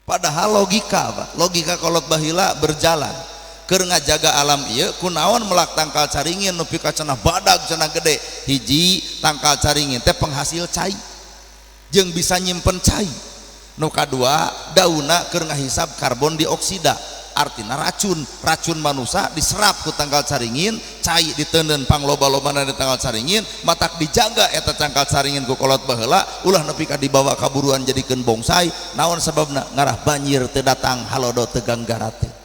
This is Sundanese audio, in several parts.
Padahal logika, Pak, logika kolot baheula berjalan. Keur ngajaga alam ieu kunaon melak tangkal caringin nepi ka cenah badag cenah gede. Hiji tangkal caringin teh penghasil cai jeung bisa nyimpen cai. Nu kadua daunna keur ngahisap karbon dioksida, artina racun, racun manusia diserap ku tangkal caringin, cai diteundeun pangloba-lobana di tangkal caringin, matak dijaga eta tangkal caringin ku kolot baheula ulah nepi ka dibawa kaburuan jadikeun bongsai. Naon sababna? Ngarah banjir teu datang, halodo teu ganggarate.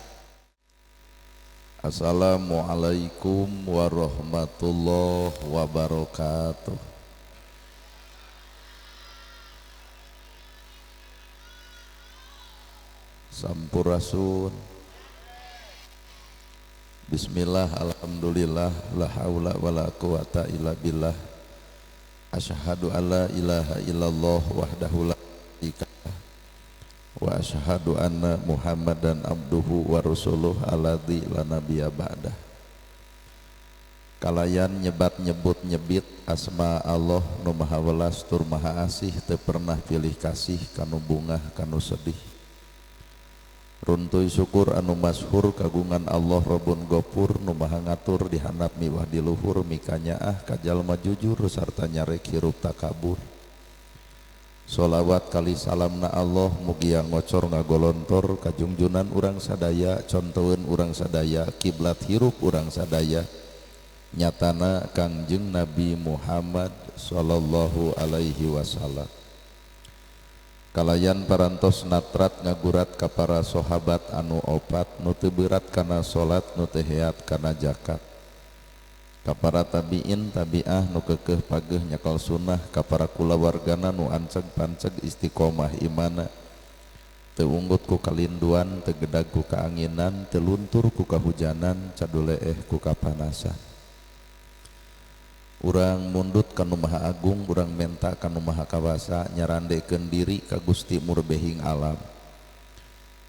Assalamualaikum warahmatullahi wabarakatuh. Sampurasun. Bismillah, alhamdulillah, la haula wala quwata illa billah. Asyhadu alla ilaha illallah wahdahu la syarika lah wa asyhadu anna Muhammadan abduhu wa rasuluh alladzi la nabiyya ba'dah. Kalayan nyebat nyebut nyebit asma Allah nu maha welas tur maha asih, teu pernah pilih kasih kanu bungah kanu sedih. Runtuy syukur anu masyhur kagungan Allah Rabbun Gofur nu maha ngatur di handap miwah di luhur, mikanyaah ka jalma jujur sarta nyarek hirup takabur. Sholawat kali salamna Allah mugia ngocor ngagolontor kajungjunan urang sadaya, contoheun urang sadaya, kiblat hirup urang sadaya, nyatana Kangjeng Nabi Muhammad sallallahu alaihi wasallam. Kalayan parantos natrat ngagurat ka para sahabat anu opat nu teu beurat kana salat nu teu heat kana zakat, ka para tabiin tabiah nu keukeuh pageuh nyakal sunnah, ka para kulawargana nu anceg panceg istiqomah imana, teu unggut ku kalinduan, teu gedag ku kaanginan, teu luntur ku kahujanan, caduleeh ku kapanasan. Urang mundut ka nu Maha Agung, urang menta ka nu Maha Kawasa, nyarandekeun diri ka Gusti Murbehing alam.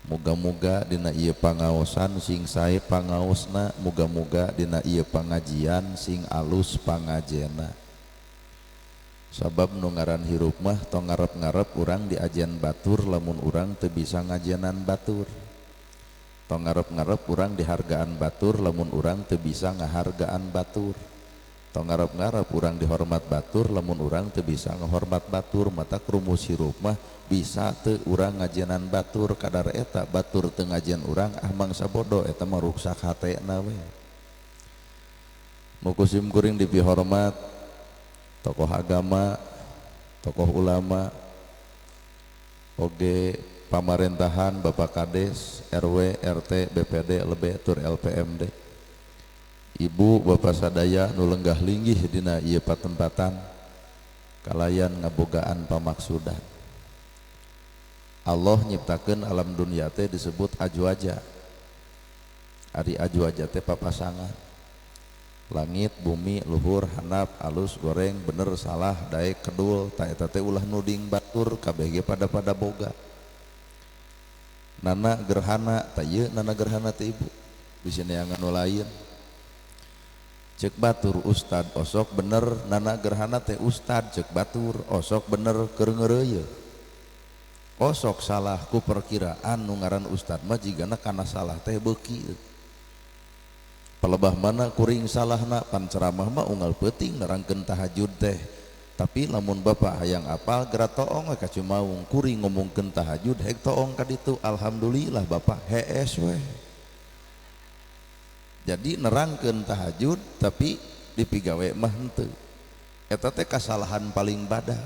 Muga-muga dina ieu pangaosan sing sae pangaosna, muga-muga dina ieu pangajian sing alus pangajena. Sabab nu ngaran hirup mah tong ngarep-ngarep urang diajen batur lamun urang teu bisa ngajenan batur. Tong ngarep-ngarep urang dihargaan batur lamun urang teu bisa ngahargaan batur. Tong ngarep-ngarep urang dihormat batur lamun urang teu bisa ngahormat batur. Mata rumus hirup mah bisa teu urang ngajenan batur, kadar eta batur teu ngajen urang ah mangsa bodoh eta mah ruksak hatena we. Nu kusim kuring dipihormat tokoh agama, tokoh ulama, oge pamarentahan, Bapak Kades, RW, RT, BPD, LB, tur LPMD. Ibu bapak sadaya nu lenggah linggih dina ieu patempatan kalayan ngabogaan pamaksudan. Allah nyiptakeun alam dunia teh disebut ajwaja. Ari ajwaja teh papasangan. Langit, bumi, luhur, handap, alus, goreng, bener, salah, daek, kedul, ta eta teh ulah nuding batur kabeh ge pada-pada boga. Nana gerhana, ta ieu nana gerhana teh ibu. Bisi neangan nu lain. Cek batur ustad osok bener nana gerhana teh ustad, cek batur osok bener keur ngeureuyeuh. Osok salah ku perkiraan nu ngaran ustad mah jigana kana salah teh beuki. Palebah mana kuring salahna, pan ceramah mah unggal peuting nerangkeun tahajud teh. Tapi lamun bapak hayang apal geura toong we ka Cimaung, kuring ngomongkeun tahajud hek toong ka ditu, alhamdulillah bapak hees we. Jadi nerangkeun tahajud tapi dipigawe mah henteu. Eta teh kasalahan paling badag.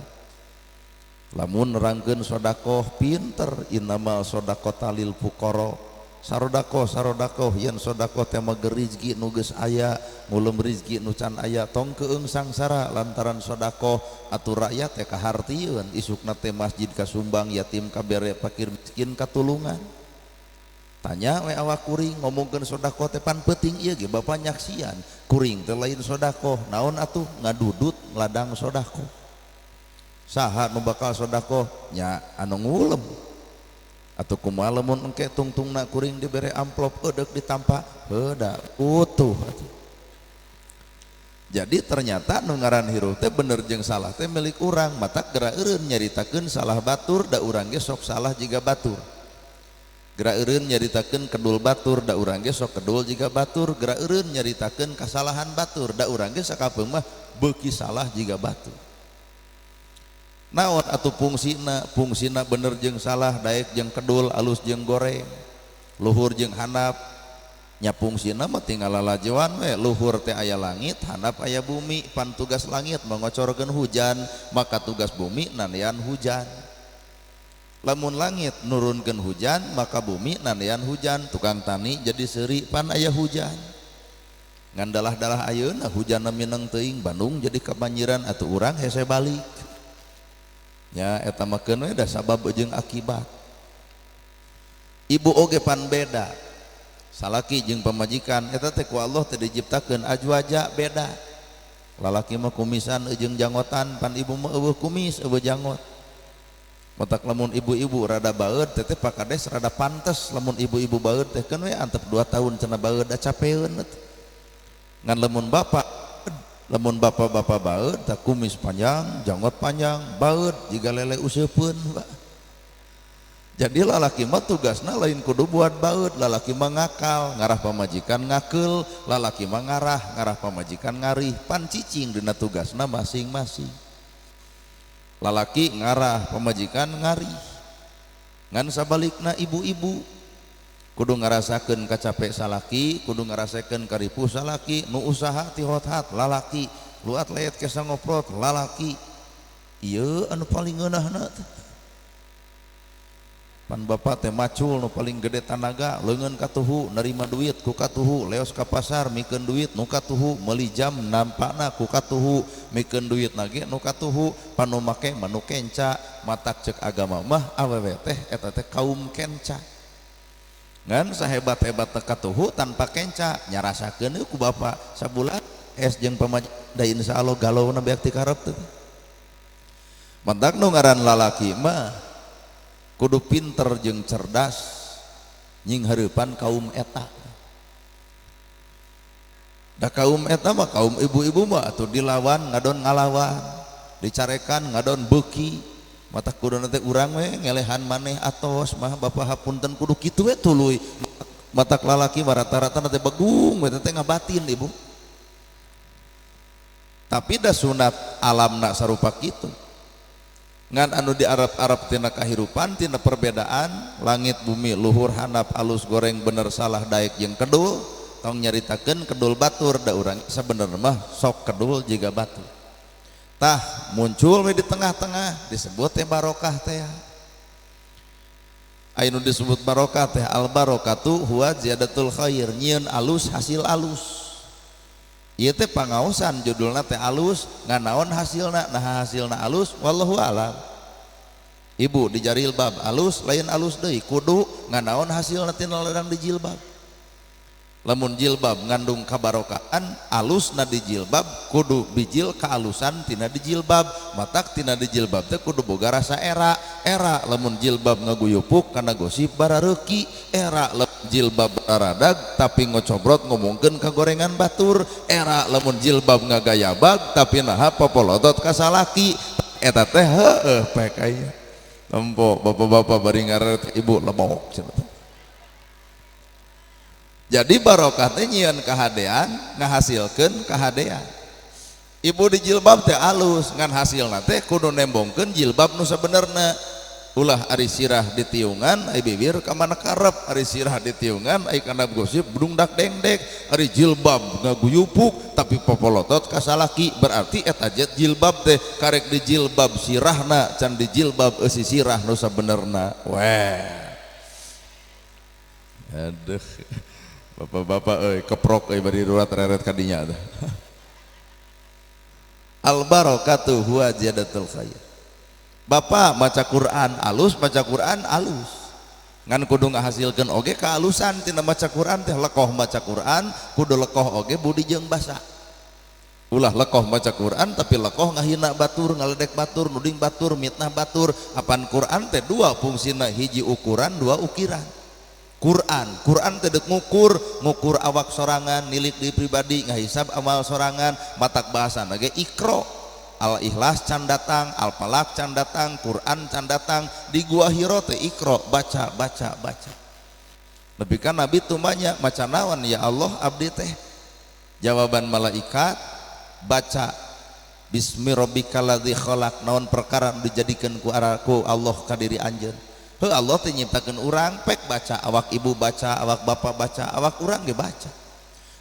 Lamun nerangkeun sodakoh pinter, innamal sodaqota lil fuqara. Sarodakoh sarodakoh yen sodakoh teh mah rizki nu geus aya, ngulem rizki nu can aya, tong keung sangsara lantaran sodakoh atuh rakyat teh kahartieun, isukna teh masjid kasumbang, yatim kabere, fakir miskin katulungan. Tanya we awak kuring ngomongkeun sodakoh teh pan peuting ieu ge bapak nyaksian kuring teh lain sodakoh naon atuh ngadudut ladang sodakoh. Saha nu bakal sodakoh nya anu ngulem atuh kumaha lamun engke tungtungna kuring dibere amplop eudek ditampa heuh da utuh atuh. Jadi ternyata nu ngaran hirup teh bener jeung salah teh milik urang, matak geura eureun nyaritakeun salah batur da urang ge sok salah jiga batur. Geura eureun nyaritakeun kedul batur da urang ge sok kedul jiga batur, geura eureun nyaritakeun kasalahan batur da urang ge sakapeung mah beuki salah jiga batur. Naon atuh fungsina? Fungsina bener jeung salah, daek jeung kedul, alus jeung goreng, luhur jeung handap. Nya fungsina mah tinggal lalajoan we, luhur teh aya langit, handap aya bumi. Pan tugas langit mengocorkeun hujan, maka tugas bumi nandean hujan. Lamun langit nurunkeun hujan, maka bumi nandean hujan. Tukang tani jadi seuri pan aya hujan. Ngan dalah-dalah ayeuna hujanna mineng teuing, Bandung jadi kabanjiran atuh urang hese balik. Nya eta mah keun we da sabab jeung akibat. Ibu oge pan beda. Salaki jeung pamajikan eta teh ku Allah teh diciptakeun ajwaja beda. Lalaki mah kumisan jeung janggotan, pan ibu mah eueuh kumis eueuh janggot. Matak lamun ibu-ibu rada baeud teh teh pakades rada pantes, lamun ibu-ibu baeud teh keun we antep 2 tahun cenah baeud da capeun. Ngan lamun bapak, lamun bapak-bapak baeud tah kumis panjang, janggot panjang, baeud jiga lele useupeun, Pak. Jadi lalaki mah tugasna lain kudu buat baeud, lalaki mah ngakal, ngarah pamajikan ngakeul, lalaki mah ngarah, ngarah pamajikan ngarih, pan cicing dina tugasna masing-masing. Lalaki ngarah, pamajikan ngarih. Ngan sabalikna ibu-ibu kudu ngarasakeun kacape salaki, kudu ngarasakeun karipuh salaki, nu usaha ti hot-hat lalaki, luat leet kesa ngoprot lalaki. Ieu anu paling ngeunahna teh. Pan bapak teh macul nu paling gede tanaga, leungeun katuhu, nerima duit ku katuhu, leos ka pasar mikeun duit nu katuhu, meuli jam nampakna ku katuhu, mikeun duit nage nu katuhu, pan nu make mah nu kenca. Matak ceuk agama mah awewe teh eta teh kaum kenca. Ngan sahebat-hebat teh katuhu tanpa kenca nyarasakeun ku bapak sabulan es jeung pamajikan da insyaallah galauna beak ti karep teh. Mantak nu ngaran lalaki mah kudu pinter jeung cerdas nying hareupan kaum eta. Da kaum eta mah kaum ibu-ibu mah atuh dilawan ngadon ngalawan, dicarekan ngadon beuki. Mata kudu teh urang we ngelehan maneh atos mah bapak hapunten kudu kitu we tuluy. Matak lalaki mah rata-rata teh begung we teh ngabatin ibu. Tapi da sunat alamna sarupa kitu. Ngan anu di Arab-Arab tina kahirupan tina perbedaan langit bumi luhur handap alus goreng bener salah daek jeung kedul, tong nyaritakeun kedul batur da urang sabenerna mah sok kedul jiga batur. Tah muncul we di tengah-tengah disebut teh barokah teh. Aya nu disebut barokah teh al barokatu huwa ziyadatul khair, nyieun alus hasil alus. Ieu teh pangaosan judulna teh alus, nganaon hasilna, nah hasilna alus wallahu alam. Ibu di jarilbab alus lain alus deui, kudu nganaon hasilna tina ladang di jilbab. Lamun jilbab ngandung kabarokaan, alusna di jilbab kudu bijil kaalusan tina di jilbab, matak tina di jilbab teh kudu boga rasa era. Era lamun jilbab ngaguyupuk kana gosip barareuki, era lamun jilbab baradag tapi ngocobrot ngomongkeun kagorengan batur, era lamun jilbab ngagayabag tapi naha popolotot ka salaki, eta teh heueuh pek aya. Tempo bapak-bapak bari ngaret ibu lebok cenah. Jadi barokah teh nyieun kahadean, ngahasilkeun kahadean. Ibu di jilbab teh alus, ngan hasilna teh kudu nembongkeun jilbab nu sabenerna. Ulah ari sirah ditiungan, ai bibir ka mana karep, ari sirah ditiungan, ai kana gosip bedungdak dengdek, ari jilbab ngaguyupuk tapi popolotot ka salaki, berarti eta jilbab teh karek di jilbab sirahna can di jilbab eusi sirah nu sabenerna. Weh. Aduh. Bapak-bapak euy keprok euy bari rurat reret kadinya teh. Al barakatu huwa ziyadatul khair. Bapak maca Quran alus, maca Quran alus. Ngan kudu ngahasilkeun oge kaalusan tina maca Quran teh, lekoh maca Quran kudu lekoh oge budi jeung basa. Ulah lekoh maca Quran tapi lekoh ngahina batur, ngaledek batur, nuding batur, mitnah batur. Apan Quran teh dua fungsina, hiji ukuran, dua ukiran. Quran teh deuk ngukur, ngukur awak sorangan, nilik di pribadi, ngahisab amal sorangan, matak bahasana ge ikro. Al Ikhlas can datang, Al Falaq can datang, Quran can datang, di gua Hiro teh ikro, baca baca baca. Nepi ka Nabi tumanya maca naon ya Allah abdi teh. Jawaban malaikat baca bismi rabbikal ladzi khalaq, naon perkara dijadikeun ku Allah ka diri anjeun. Heuh Allah teh nyiptakeun urang pek baca, awak ibu baca, awak bapak baca, awak urang ge baca.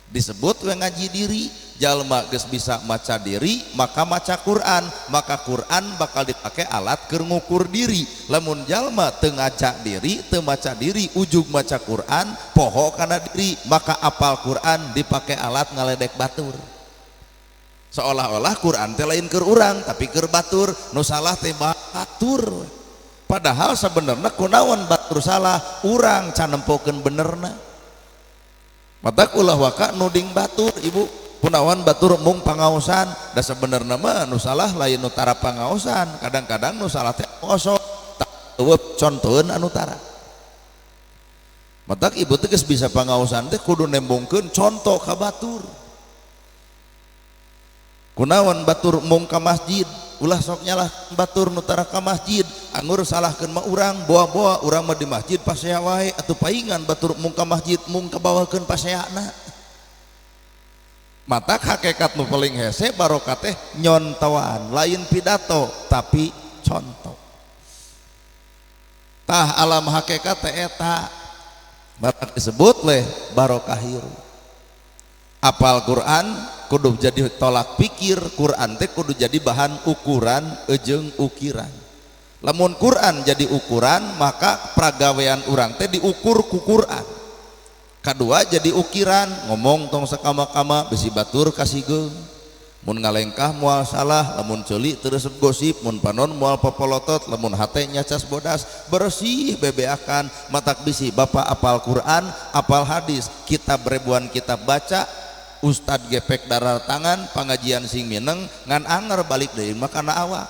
Disebut we ngaji diri, jalma geus bisa maca diri maka maca Quran, maka Quran bakal dipake alat keur ngukur diri. Lamun jalma teu ngaca diri, teu maca diri, ujug maca Quran poho kana diri, maka apal Quran dipake alat ngaledek batur. Seolah-olah Quran teh lain keur urang tapi keur batur, nu salah teh batur. Padahal sebenarnya kunaon batur salah, urang can nempokeun benerna. Matak ulah waka nuding batur ibu, kunaon batur mung pangaosan, da sebenarna mah nu salah lain nu tara pangaosan, kadang-kadang nu salah teh osok teueup contoheun anu tara. Matak ibu teh geus bisa pangaosan teh kudu nembongkeun contoh ka batur. Kunaon batur mung ka masjid, ulah sok nyalah batur nu tara ka masjid, anggur salahkeun mah urang, boa-boa urang mah di masjid pasea wae, atuh paingan batur mung ka masjid mung kabawakeun paseana. Matak hakikat nu paling hese barokah teh nyontoan, lain pidato tapi contoh. Tah alam hakikat teh eta matak disebut leh barokah hirup. Apal Quran kudu jadi tolak pikir, Quran teh kudu jadi bahan ukuran ejeng ukiran. Lamun Quran jadi ukuran maka pragawean urang teh diukur ku Quran. Kadua jadi ukiran, ngomong tong sakama-kama bisi batur kasigeung. Mun ngalengkah moal salah, lamun ceuli teu resep gosip, mun panon moal popolotot, lamun hate nyacas bodas, bersih bebeakan. Matak bisi bapak apal Quran, apal hadis, kitab ribuan kitab baca, ustad gepek darah tangan, pengajian sing mineng, ngan anger balik deui mah kana awak.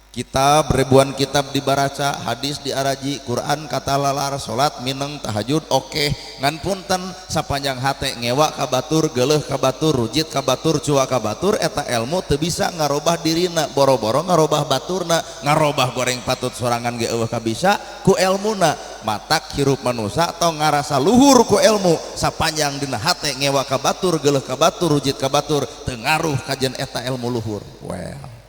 Kitab ribuan kitab dibaraca, hadis diaraji, Quran kata lalar, salat mineng, tahajud oke, ngan punten sapanjang hate ngewa ka batur, geuleuh ka batur, rujit ka batur, cua ka batur, eta ilmu teu bisa ngarobah dirina, boro-boro ngarobah baturna, ngarobah goreng patut sorangan ge eueuh kabisa ku elmuna. Matak hirup manusa tong ngarasa luhur ku ilmu sapanjang dina hate ngewa ka batur, geuleuh ka batur, rujit ka batur, teu ngaruh kajen eta ilmu luhur. Well,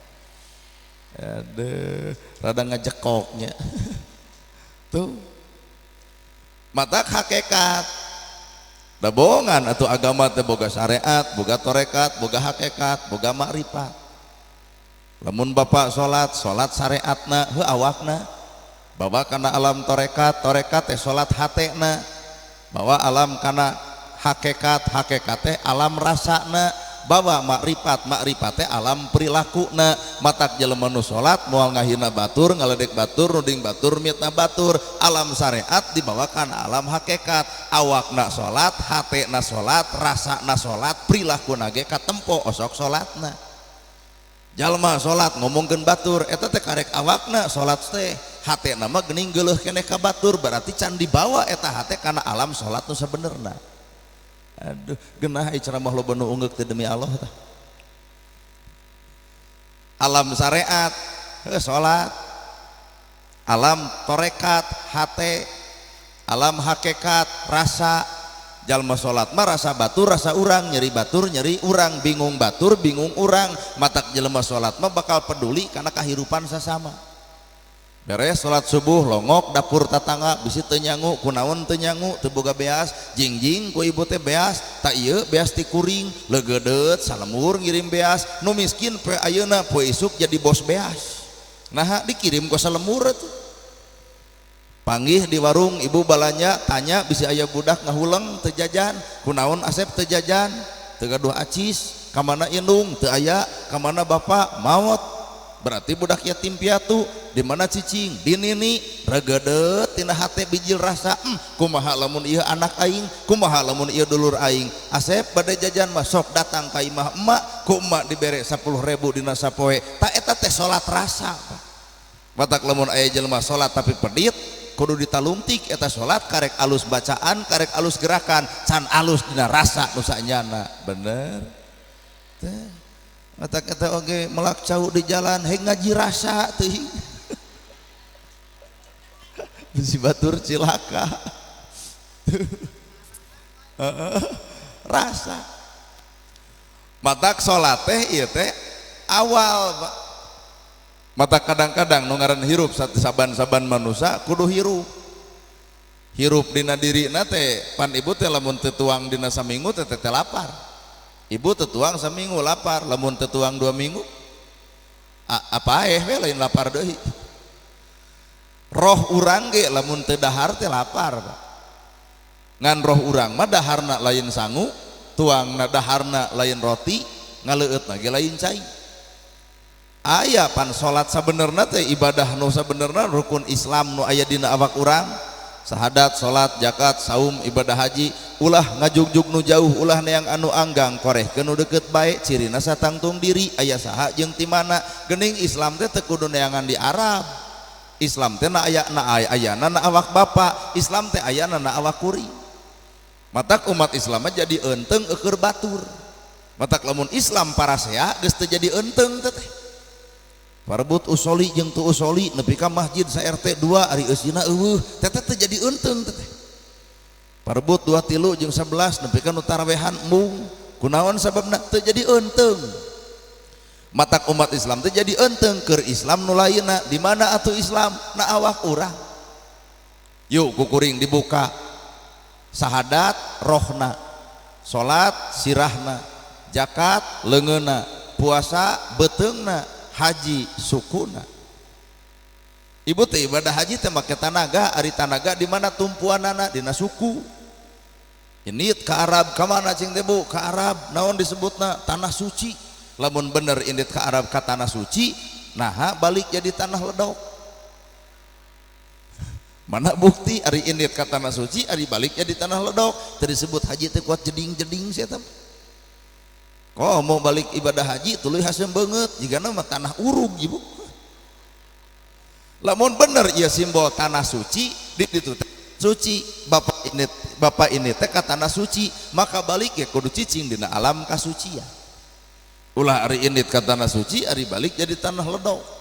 aduh, rada ngejekoknya. Tuh matak hakikat da bohongan atau agama teh boga syariat, boga torekat, boga hakikat, boga makrifat. Lamun bapak salat, salat syariatna heuh awakna, bawa kana alam torekat, torekat teh salat hatena, bawa alam kana hakikat, hakikat teh alam rasana, bawa makrifat, makrifat teh alam perilakuna. Matak jelema nu salat moal ngahina batur, ngaledek batur, nuding batur, mitna batur. Alam syariat dibawakan alam hakikat, awakna salat, hatena salat, rasana salat, perilakuna ge katempo osok salatna. Jalma salat ngomongkeun batur, eta teh karek awakna salat teh, hatena mah geuning geuleuh keneh ka batur, berarti can dibawa eta hate kana alam salat nu sabenerna. Aduh, genah ceramah loba nu ungeuk teh demi Allah tah. Alam syariat, salat, alam torekat, hate, alam hakikat, rasa. Jalma salat mah rasa batur, rasa urang, nyeri batur, nyeri urang, bingung batur, bingung urang. Matak jelema salat mah bakal peduli karena kahirupan sasama. Beres salat subuh longok dapur tatangga bisi teu nyangu, kunaon teu nyangu, teu boga beas, jingjing ku ibu teh beas, tak ieu beas ti kuring, leugeudeut salemur ngirim beas, nu miskin poe ayeuna poe isuk jadi bos beas. Naha dikirim ku salemur atuh. Panggih di warung ibu balanja tanya bisi aya budak ngahuleng teu jajan, kunaon asep teu jajan, teu gaduh acis, ka mana indung teu aya, ka mana bapak maot. Berarti budak yatim piatu, di mana cicing, di nini, regedet tina hate bijil rasa, kumaha lamun ieu anak aing, kumaha lamun ieu dulur aing. Asep bade jajan mah sok datang ka imah emak, ku emak dibere 10.000 dina sapoe. Ta eta teh salat rasa. Matak lamun aya jelema salat tapi pedit, kudu ditalungtik eta salat karek alus bacaan, karek alus gerakan, can alus dina rasa nu sanyana. Bener? Teh. Matak eta oge melak cau di jalan heng ngaji rasa teuing. Bisi batur cilaka. Rasa matak salat teh ieu teh awal Pak. Mata kadang-kadang nu ngaran hirup saban-saban manusia kudu hirup. Hirup dina dirina teh pan ibu teh lamun teu tuang dina saminggu teh teh lapar. Ibu teu tuang saminggu lapar, lamun teu tuang 2 minggu apa we lain lapar deui. Roh urang ge lamun teu dahar teh lapar Pak. Ngan roh urang mah daharna lain sangu, tuangna daharna lain roti, ngaleueutna ge lain cai. Aya pan salat sabenerna teh ibadah nu sabenerna rukun Islam nu aya dina awak urang, sahadat, salat, zakat, saum, ibadah haji, ulah ngajugjug nu jauh, ulah neang anu anggang, korehkeun nu deukeut bae, cirina satangtung diri, aya saha jeung ti mana. Geuning Islam teh teu kudu neangan di Arab. Islam teh na aya na ayana na awak bapa, Islam teh ayana na awak kuring. Matak umat Islam mah jadi eunteng eueur batur. Matak lamun Islam parasea geus teu jadi eunteng teh. Parebut usoli jeung teu usoli nepi ka masjid sa RT 2 ari eusina eueuh teh teh jadi eunteng teh. Parebut 2 3 jeung 11 nepi ka nu tarawehan embung. Kunaon sababna teu jadi eunteng. Matak umat Islam teh jadi eunteng keur Islam nu lainna. Di mana atuh Islam? Na awak urang. Yuk kukuring dibuka. Sahadat rohna, salat sirahna, zakat leungeunna, puasa beuteungna, haji sukuna. Ibu teh ibadah haji teh make tanaga, ari tanaga di mana tumpuanana dina suku. Ini ke Arab ka mana cing teh Bu? Ka Arab naon disebutna tanah suci. Lamun bener indit ke Arab ka tanah suci, naha balik jadi tanah ledok. Mana bukti ari indit ka tanah suci ari balik jadi tanah ledok? Teu disebut haji teh kuat jeding-jeding sia teh. Kok mau balik ibadah haji tuluy haseum beungeut jigana mah tanah urug ibu. Lamun bener ieu simbol tanah suci di ditu suci bapak ini teh ka tanah suci, maka balik ya kudu cicing dina alam kasucian. Ulah ari indit ka tanah suci ari balik jadi tanah ledok.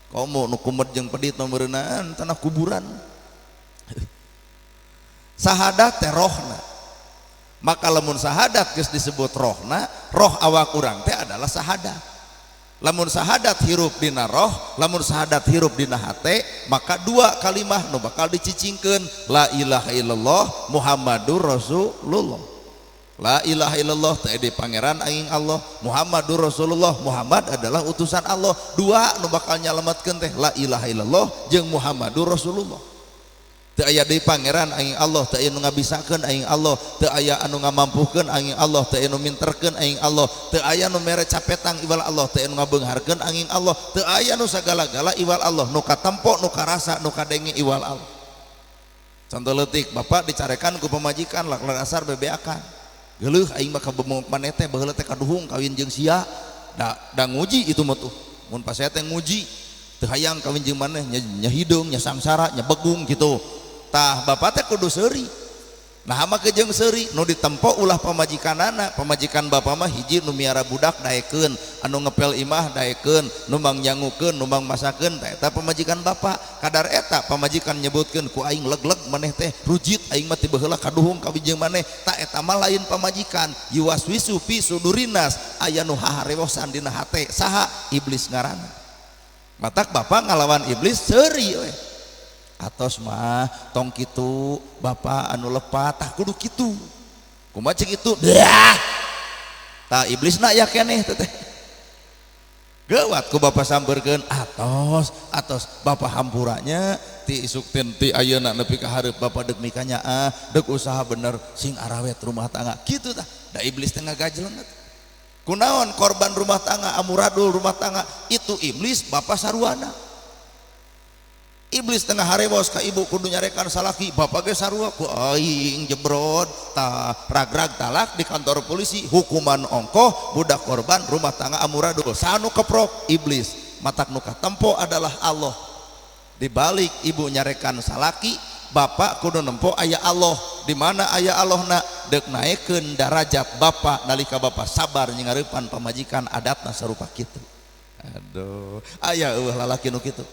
Komo nu kumed jeung pedit nu meureunaan tanah kuburan. Sahadat teh rohna. Maka lamun sahadat geus disebut rohna, roh awak urang teh adalah sahadat. Lamun sahadat hirup dina roh, lamun sahadat hirup dina hate, maka dua kalimah nu bakal dicicingkeun, la ilaha illallah Muhammadur Rasulullah. La ilaha illallah teh di pangeran aing Allah, Muhammadur Rasulullah, Muhammad adalah utusan Allah. Dua nu bakal nyalametkeun teh la ilaha illallah jeung Muhammadur Rasulullah. Teu aya deui pangeran aing Allah, teu aya nu ngabisakeun aing Allah, teu aya anu ngamampuhkeun aing Allah, teu aya nu minterkeun aing Allah, teu aya nu mere capetang iwal Allah, teu aya nu ngabeungharkeun aing Allah, teu aya nu sagala-gala iwal Allah, nu katempo, nu karasa, nu kadenge iwal Allah. Contoh leutik, bapak dicarekan ku pamajikan laklar asar bebeakan. Geuleuh aing mah ka bemong maneh teh baheula teh kaduhung kawin jeung sia, da nguji itu mah tuh. Mun pasea teh nguji, teu hayang kawin jeung maneh nya hideung, nya sangsara, nya begung gitu. Tah bapak teh kudu seuri. Nah mah jeung seuri nu ditempo ulah pamajikanana, pamajikan bapak mah hiji nu miara budak daekeun, anu ngepel imah daekeun, nu mangyangukeun, nu mangmasakeun, tah eta pamajikan bapak. Kadar eta pamajikan nyebutkeun ku aing leg-leg maneh teh rujit aing mah ti baheula kaduhung kawin jeung maneh, tah eta mah lain pamajikan. Yuwaswisu fi sudurinas, aya nu haharewosan dina hate saha iblis ngaranna. Matak bapak ngalawan iblis seuri we. Atos mah tong kitu bapak anu lepat tah kudu kitu kumaha cing itu dah tah iblisna aya keneh teh geuwat ku bapak sambeurkeun atos atos bapak hampuranya ti isuk ti ayeuna nepi ka hareup bapak deuk mikanyaah deuk usaha bener sing arawet rumah tangga kitu tah da iblis teh ngagajleng kunaon korban rumah tangga amuradul rumah tangga itu iblis bapak saruana. Iblis tengah harewos ka ibu kudu nyarekan salaki bapak ge sarua ku aing jebrod ta ragrag talak di kantor polisi hukuman ongkoh budak korban rumah tangga amuradul sanu keprok iblis matak nu katempo adalah Allah. Dibalik ibu nyarekan salaki bapak kudu nempo aya Allah. Di mana aya Allahna deuk naekeun darajat bapak nalika bapak sabar nyingareupan pamajikan adatna sarupa kitu. Aduh aya eueuh lalaki nu kitu.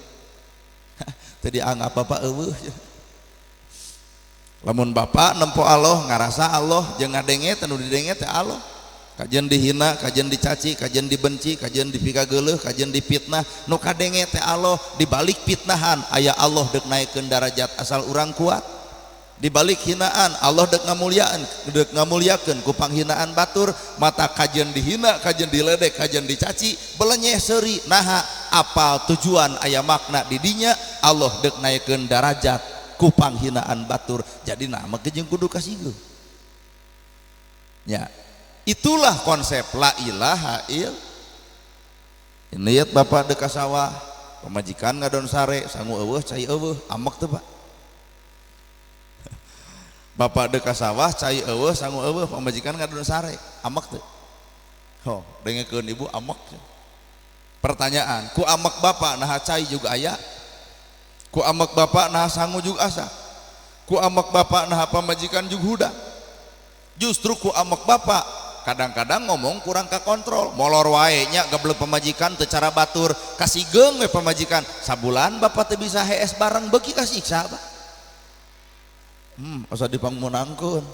Tadi anggap bapak eueuh. Lamun bapak nempo Allah ngarasa Allah jeung ngadenge teh nu didenge teh Allah. Kajen dihina, kajen dicaci, kajen dibenci, kajen dipikageuleuh, kajen dipitnah, nu kadenge teh Allah. Di balik fitnahan aya Allah deuk naekkeun darajat asal urang kuat. Di balik hinaan Allah deuk ngamulyaan, deuk ngamulyakeun ku panghinaan batur. Mata kajen dihina, kajen diledek, kajen dicaci, belenyeh seuri. Naha apal tujuan aya makna di dinya, Allah deuk naekkeun darajat ku panghinaan batur. Jadi nama jeung kudu kasigeun. Ya, itulah konsep la ilaha il. Niat bapak deuk ka sawah, pamajikan ngadon sare, sangu eueuh cai eueuh, amek teu Pak? Bapak deuk ka sawah cai eueuh sangu eueuh, pamajikan ngadon sare, amek teu? Oh, dengekeun ibu amek. Pertanyaan, ku amek bapak naha cai juga aya? Ku amek bapak naha sangu juga asa? Ku amek bapak naha pamajikan juga hudang? Justru ku amek bapak kadang-kadang ngomong kurang kakontrol, molor wae nya geblek pamajikan teu cara batur, kasigeung we pamajikan. Sabulan bapak teu bisa hees bareng beuki kasiksa Pak. Asa dipangmeunangkeun.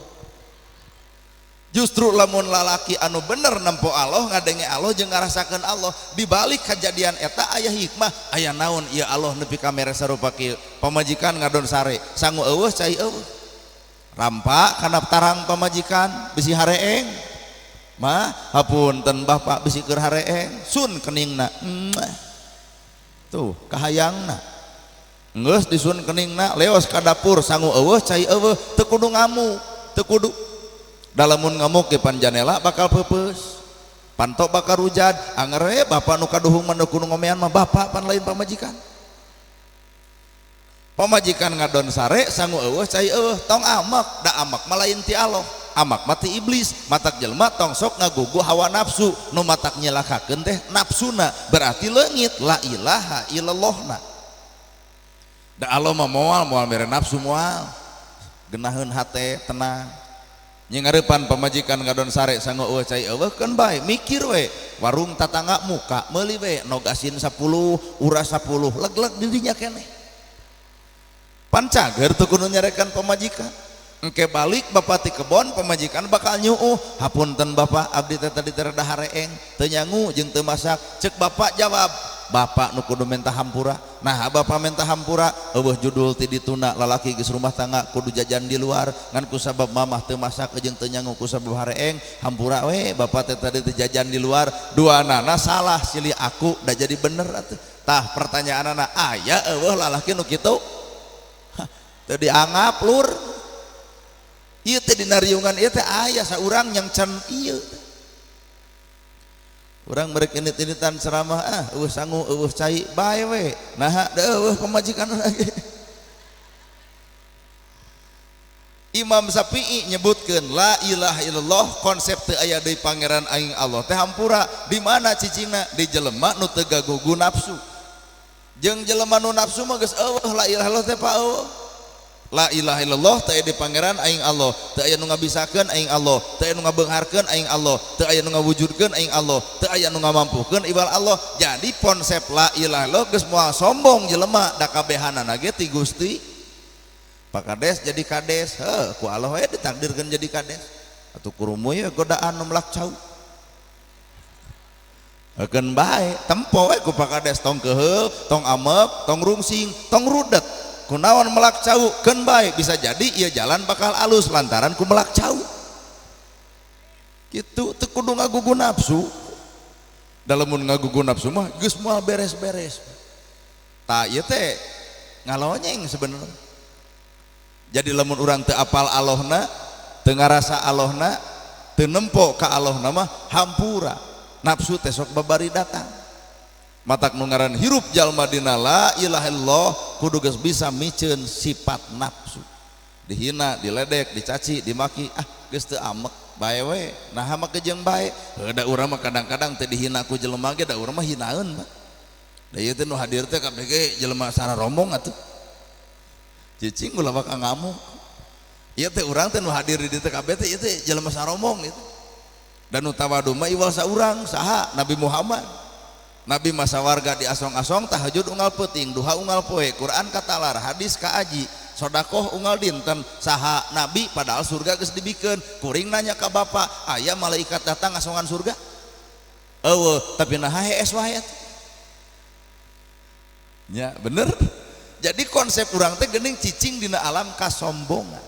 Justru lamun lalaki anu bener nempo Allah, ngadenge Allah jeung ngarasakeun Allah, di balik kejadian eta aya hikmah, aya naon ieu Allah nepi ka mere sarupa kieu. Pamajikan ngadon sare, sangu eueuh cai eueuh. Rampa kana tarang pamajikan bisi hareeng. Mah hapunten bapak bisi keur hareeng, sun keningna. Tuh kahayangna. Geus disun keningna, leos ka dapur sangu eueuh cai eueuh, teu kudu ngamuk, teu kudu. Dalamun ngamuk di panjanela bakal peupeus, panto bakal rujad. Anger we bapak nu kaduhung mah nu kudu ngomean mah bapak pan lain pamajikan. Pamajikan ngadon sare sangu eueuh cai eueuh, tong amek, da amek mah lain ti Allah, amek mah ti iblis. Matak jelema tong sok ngagugu hawa nafsu, nu matak nyelakakeun teh nafsuna, berarti leungit la ilaha illallahna. Da Allah mah moal moal mere nafsu moal, genaheun hate tenang. Nyengarepan pamajikan ngadon sare sangu eueuh cai eueuh keun bae mikir we, warung tatangga muka meuli we nog asin 10 uras 10 leg-leg dirinya keneh. Pan cager teu kudu nyarekan pamajikan. Engke balik bapak ti kebon pamajikan bakal nyuuh, hapunten bapak abdi teh tadi teh rada hareeng, teu nyangu jeung teu masak. Ceuk bapak jawab, bapak nu kudu minta hampura. Nah bapak minta hampura eueuh judul ti dituna lalaki geus rumah tangga kudu jajan di luar ngan kusabab mamah teu masak jeung teu nyangu kusabab hareeng, hampura we bapak teh tadi teh jajan di luar. Duanana salah silih aku da jadi bener atuh. Tah pertanyaanana aya eueuh lalaki nu kitu? Teu dianggap lur. Ieu teh dina riungan ieu teh aya saurang yang can ieu. Urang merek init-initan ceramah ah eueuh sangu eueuh cai bae we. Naha da eueuh pamajikan lagi. Imam Syafi'i nyebutkeun la ilaha illallah konsep teu aya deui pangeran aing Allah teh hampura. Di mana cicingna? Di jelema nu teu gagugu nafsu. Jeung jelema nu nafsu mah geus eueuh la ilaha illallah teh pa eueuh. La ilaha illallah teu aya di pangeran aing Allah, teu aya nu ngabisakeun aing Allah, teu aya nu ngabeungharkeun aing Allah, teu aya nu ngawujudkeun aing Allah, teu aya nu ngamampukeun ibal Allah. Jadi konsep la ilaha illallah geus moal sombong jelema da kabehanana ge ti Gusti. Pak Kades jadi kades, heuh ku Allah we ditakdirkeun jadi kades. Atuh kurumuy we godaan nu melak cau. Heukeun bae, tempo we ku Pak Kades tong keuheul, tong amek, tong rungsing, tong rudet. Kunaon melak cau keun bae, bisa jadi ieu jalan bakal alus lantaran ku melak cau. Kitu teu kudu ngagugu nafsu. Da lamun ngagugu nafsu mah geus moal beres-beres. Tah ieu teh ngalonyeng sebenarnya. Jadi lamun urang teu apal Allahna, teu ngarasa Allahna, teu nempo ka Allahna mah hampura. Nafsu teh sok babari datang. Matak nu ngaran hirup jalma dina la ilaha illallah kudu geus bisa miceun sifat nafsu. Dihina, diledek, dicaci, dimaki, ah geus teu amek bae we. Naha mah jeung bae. Heuh da urang mah kadang-kadang teu dihina ku jelema ge da urang mah hinaeun mah. Da ieu teh nu hadir teh kabeh ge jelema sararombong atuh. Cicing ulah bakal ngamuk. Ieu teh urang teh nu hadir di dieu teh kabeh teh ieu teh jelema sarombong gitu. Dan nu tawadu mah iwal saurang saha Nabi Muhammad. Nabi masa warga di asong-asong tahajud unggal peuting, duha unggal poe, Quran katalar, hadis kaaji, Sodakoh unggal dinten saha nabi padahal surga geus dibikeun. Kuring nanya ka bapak, aya malaikat datang ngasongan surga? Eueuh, tapi naha hees wae. Nya bener. Jadi konsep urang teh geuning cicing dina alam kasombongan.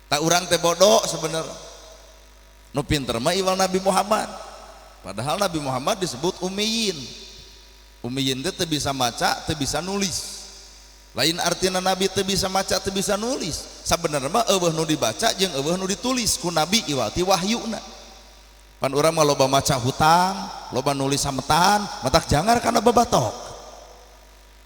Tak urang teh bodoh sebenarnya. Nu pinter mah iwal Nabi Muhammad. Padahal Nabi Muhammad disebut ummiyin. Ummiyin teh teu bisa maca, teu bisa nulis. Lain artina Nabi teu bisa maca, teu bisa nulis. Sabenerna mah eueuh nu dibaca jeung eueuh nu ditulis ku Nabi iwal ti wahyuna. Pan urang mah loba maca hutang, loba nulis sametan, matak jangar kana babatok.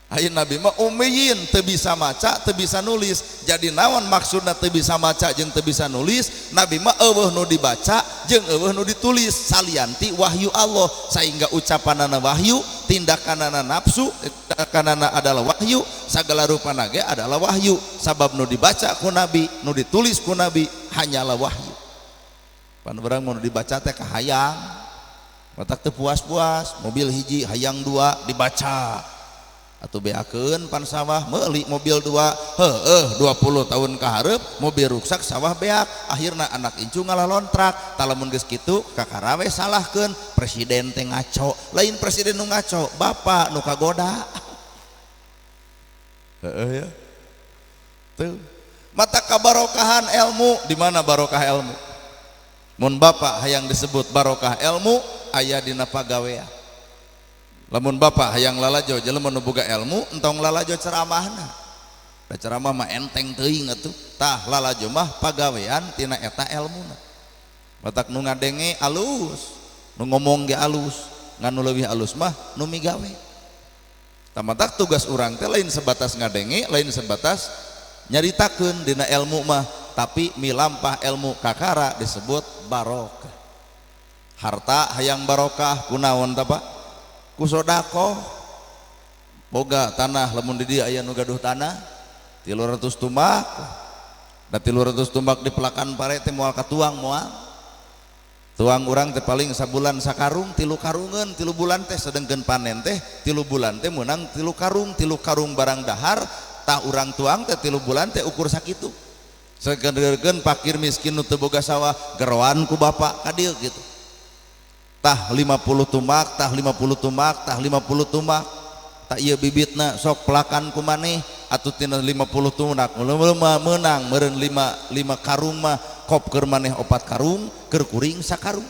Ayeuna Nabi mah ummiyin, teu bisa maca, teu bisa nulis. Jadi naon maksudna teu bisa maca jeung teu bisa nulis? Nabi mah eueuh nu dibaca jeung eueuh nu ditulis salianti wahyu Allah, sehingga ucapanana wahyu, tindakanana nafsu, tindakanana adalah wahyu, sagala rupana ge adalah wahyu. Sabab nu dibaca ku Nabi, nu ditulis ku Nabi hanyalah wahyu. Pan urang mun dibaca teh kahayang, matak teu puas-puas, mobil hiji hayang dua dibaca. Atau beakeun pan sawah meuli mobil dua, heueuh 20 tahun ka hareup mobil ruksak sawah beak, akhirna anak incu ngalalontrak. Tah lamun geus kitu kakarawe salahkeun presiden teh ngaco, lain presiden nu ngaco, bapak nu kagoda. Heueuh ya. Tuh. Mata kabarokahan ilmu, di mana barokah ilmu? Mun bapak hayang disebut barokah ilmu aya dina pagawean. Lamun bapak hayang lalajo jelema nu boga ilmu entong lalajo ceramahna. Da ceramah mah enteng teuing atuh. Tah lalajo mah pagawean tina eta elmuna. Matak nu ngadenge alus, nu ngomong ge alus, ngan nu leuwih alus mah nu migawe. Tah matak tugas urang teh lain sebatas ngadenge, lain sebatas nyaritakeun dina ilmu mah, tapi milampah ilmu kakara disebut barokah. Harta hayang barokah kunaon tah Pak? Ku sodakoh. Boga tanah lamun di dieu aya nu gaduh tanah 300 tumbak, da 300 tumbak di pelakan pare teh moal katuang, moal tuang urang teh paling sabulan sakarung, 3 karungeun, 3 bulan teh, sedengkeun panen teh 3 bulan teh meunang 3 karung, 3 karung barang dahar, tah urang tuang teh 3 bulan teh ukur sakitu. Sakeun pakir miskin nu teu boga sawah geroan ku bapak ka dieu gitu. Tah 50 tumbak, tah 50 tumbak, tah 50 tumbak. Tak ieu bibitna sok pelakan ku maneh atuh tina 50 tumbak meunang meureun 5 karung mah kop keur maneh 4 karung, keur kuring sakarung.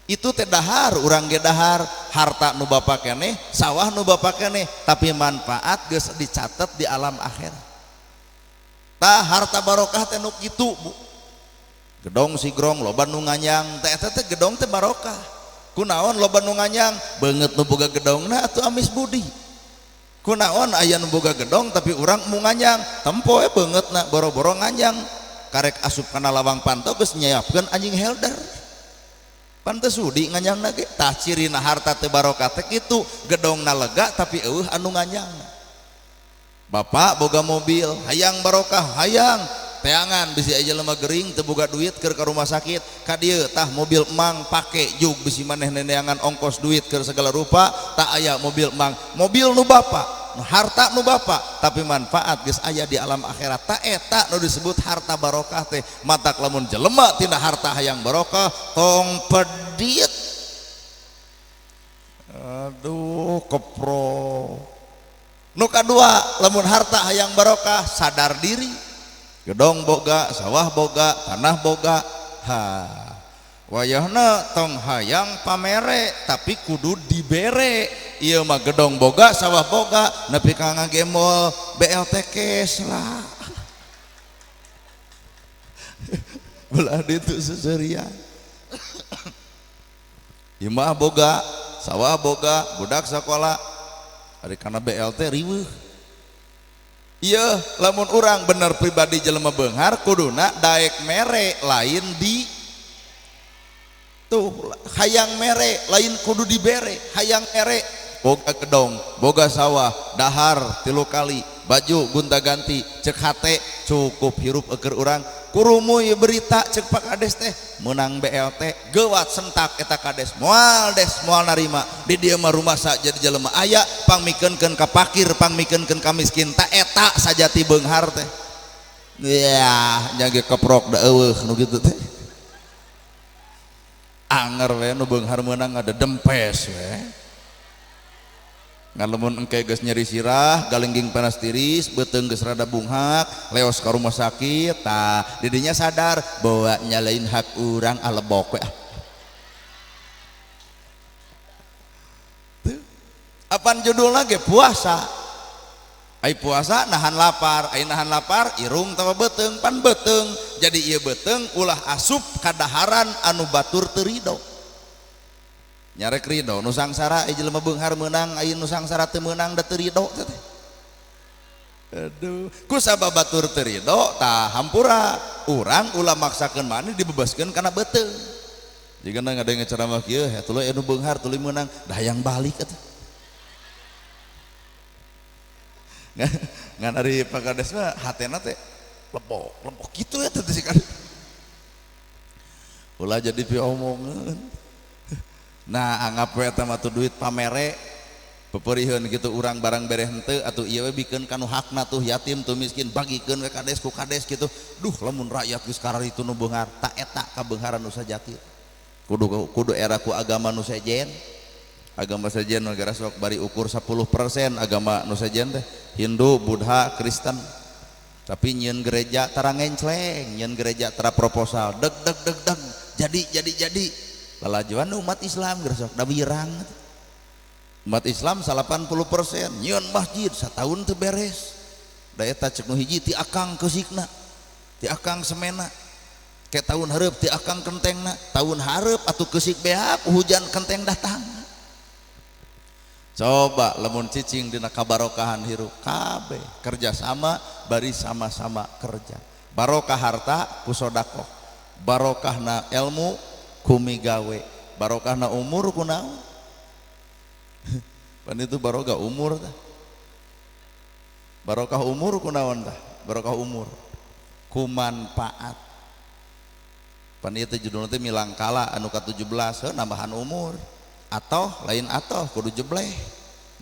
Itu teh dahar, urang ge dahar, harta nu bapa keneh, sawah nu bapa keneh, tapi manfaat geus dicatet di alam akhirat. Tah harta barokah teh nu kitu, Bu. Gedong sigrong loba nu nganyang, teh eta teh gedong teh barokah. Kunaon loba nu nganyang, beungeut nu boga gedongna atuh amis budi. Kunaon aya nu boga gedong tapi urang mu nganyang, tempo we beungeutna boro-boro nganyang, karek asup kana lawang panto geus nyiapkeun anjing helder. Pan teu sudi nganyangna ge. Tah cirina harta teu barokah teh kitu, gedongna lega tapi eueuh anu nganyangna. Bapak boga mobil, hayang barokah, hayang teangan bisi aja lemah gering teu boga duit keur ka rumah sakit ka dieu tah mobil emang pake jug bisi maneh neneangan ongkos duit keur segala rupa, tak aya mobil emang, mobil nu bapa, harta nu bapa, tapi manfaat geus aya di alam akhirat. Ta eta nu disebut harta barokah teh. Matak lamun jelema tina harta hayang barokah tong pedit. Aduh kepro. Nu kadua lamun harta hayang barokah sadar diri. Gedong boga, sawah boga, tanah boga. Ha. Wayahna tong hayang pamere tapi kudu dibere. Ieu mah gedong boga, sawah boga, nepi ka ngagembol BLT cash lah. Belah ditu seserian. Imah boga, sawah boga, budak sakola, ari kana BLT riweuh. Iya, lamun urang bener pribadi jelema beunghar kuduna daek mere lain di tuh hayang mere lain kudu dibere, hayang mere boga gedong, boga sawah, dahar 3 kali, baju gonta-ganti, cek hate cukup hirup eukeur urang Kurumu ieu berita cek Pak Kades teh meunang BLT geuwat sentak eta kades moal des moal narima di dieu mah rumasa jadi jelema aya pangmikeunkeun ka pakir pangmikeunkeun ka miskin ta eta sajati beunghar teh. Yah nya ge keprok da eueuh nu kitu teh. Anger we nu beunghar meunang ngadedempes we. Ngan lamun engke geus nyeri sirah galengging panas tiris beuteung geus rada bunghak leos ka rumah sakit tah didinya sadar bahwa nyalain hak urang alebok we. Tuh apan judulna ge puasa. Ai puasa nahan lapar, ai nahan lapar irung tawa beuteung pan beuteung jadi ieu beuteung ulah asup kadaharan anu batur teu rido. Nyarek ridho nu sangsara ai jelema beunghar meunang ai nu sangsara teu meunang da teu ridho teh. Aduh, ku sabab batur teu ridho tah hampura urang ulah maksakeun maneh dibebaskeun kana beuteung. Jigana ngadenge ceramah kieu heh tuluy anu beunghar tuluy meunang da hayang balik atuh. Ngan ari Pak Kades mah hatena teh lebok lebok kitu ya teh si kades. Ulah jadi piomongeun. Nah anggap we eta mah duit pamere peperiheun gitu urang barang bere henteu atuh ieu we bikeun ka nu hakna tuh yatim tuh miskin bagikeun we kades ku kades gitu. Duh lamun rakyat geus kararitu nu beunghar ta eta kabeungharan nu sajati. Kudu era ku agama nu sejen. Agama sejen negara sok bari ukur 10% agama nu sejen teh Hindu, Buddha, Kristen. Tapi nyieun gereja tara ngencleng, nyieun gereja tara proposal deg deg deg deg jadi. Lalajuan umat Islam geus sok da wirang. Umat Islam 80% nyieun masjid satahun teu beres. Da eta cek nu hiji ti akang keusikna, ti akang semena. Ke tahun hareup ti akang kentengna, tahun hareup atuh keusik beak hujan kenteng datang. Coba lamun cicing dina kabarokahan hirup kabeh kerjasama bari sama-sama kerja. Barokah harta ku sedekah, barokahna ilmu ku migawe, barokahna umur ku naon? Pan itu barokah umur tah. Barokah umur ku naon tah? Barokah umur ku manfaat. Pan ieu teh judulna teh milangkala anu ka-17 heuh nambahan umur. Atau lain atau kudu jebleh.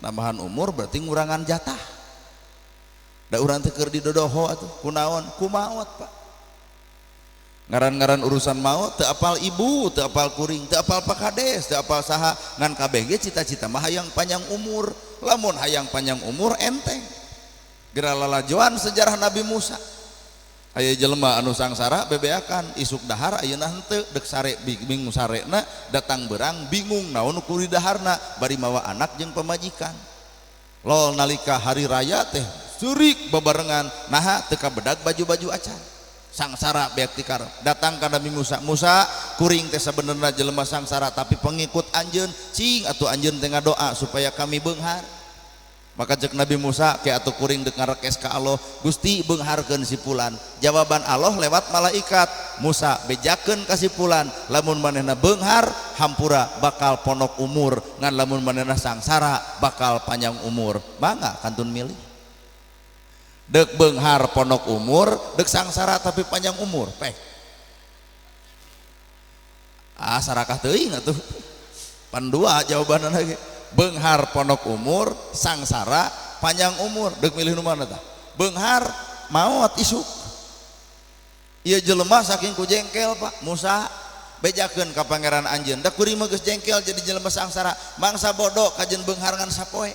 Nambahan umur berarti ngurangan jatah. Da urang teh keur didodoho atuh ku naon? Ku maot, Pak. Ngaran-ngaran urusan maot teu apal ibu, teu apal kuring, teu apal Pak Kades, teu apal saha, ngan kabeh ge cita-cita mah hayang panjang umur. Lamun hayang panjang umur enteng. Geura lalajoan sejarah Nabi Musa. Aya jelema anu sangsara bebeakan isuk dahar ayeuna henteu deuk sare bingung sarena datang berang bingung naon ku didaharna bari mawa anak jeung pamajikan. Lol nalika hari raya teh surik babarengan naha teu kabedag baju-baju acan. Sangsara beak tikar datang ka Nabi Musa. Musa kuring teh sabenerna jelema sangsara tapi pengikut anjeun cing atuh anjeun teh ngadoa supaya kami beunghar. Maka cek Nabi Musa ke atuh kuring deuk ngarekes ka Allah, Gusti beungharkeun si fulan. Jawaban Allah lewat malaikat, Musa bejakeun ka si fulan, lamun manehna beunghar hampura bakal ponok umur, ngan lamun manehna sangsara bakal panjang umur. Mangga kantun milih. Dek beunghar ponok umur, dek sangsara tapi panjang umur. Pek. Ah sarakah teuing atuh. Pan dua jawabanna lagi. Beunghar ponok umur, sangsara panjang umur. Dek milih nu mana tah? Beunghar maot isuk. Ieu jelema saking ku jengkel Pak Musa bejakeun ka pangeran anjeun. Da kuring mah geus jengkel jadi jelema sangsara, mangsa bodoh kajeun beunghar ngan sapoe.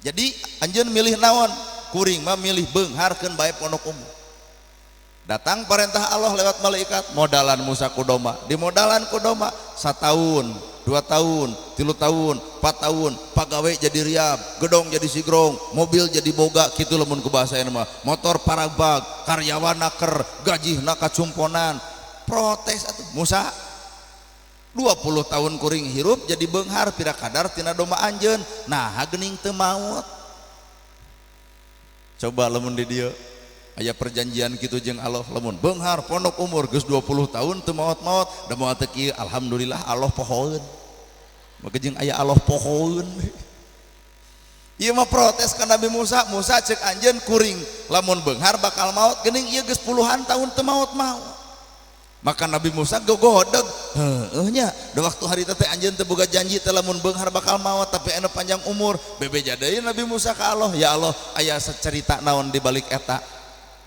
Jadi anjeun milih naon? Kuring mah milih beungharkeun bae ponok umur. Datang perintah Allah lewat malaikat, modalan Musa kudoma, dimodalan kudoma satahun, 2 tahun, 3 tahun, 4 tahun, pagawe jadi riab, gedong jadi sigrong, mobil jadi boga, kitu lamun ku bahasa mah, motor parabag, karyawan naker, gaji nakacumponan, protes atuh Musa. 20 tahun kuring hirup jadi beunghar pira kadar tina domba anjeun, nah geuning teu maot. Coba lamun di dieu aya perjanjian kitu jeung Allah, lamun beunghar pondok umur geus 20 tahun teu maot-maot, da moal teu kieu, alhamdulillah Allah pohoeun. Maka jeung aya Allah pohoeun. Ieu mah protes ka Nabi Musa, Musa cek anjeun kuring lamun beunghar bakal maot geuning ieu geus puluhan tahun teu maot-maot. Maka Nabi Musa gogodeg, heueuh nya, da waktu harita teh anjeun teu boga janji teh lamun beunghar bakal maot tapi anu panjang umur. Bebeja deui Nabi Musa ka Allah, ya Allah aya sacerita naon di balik eta.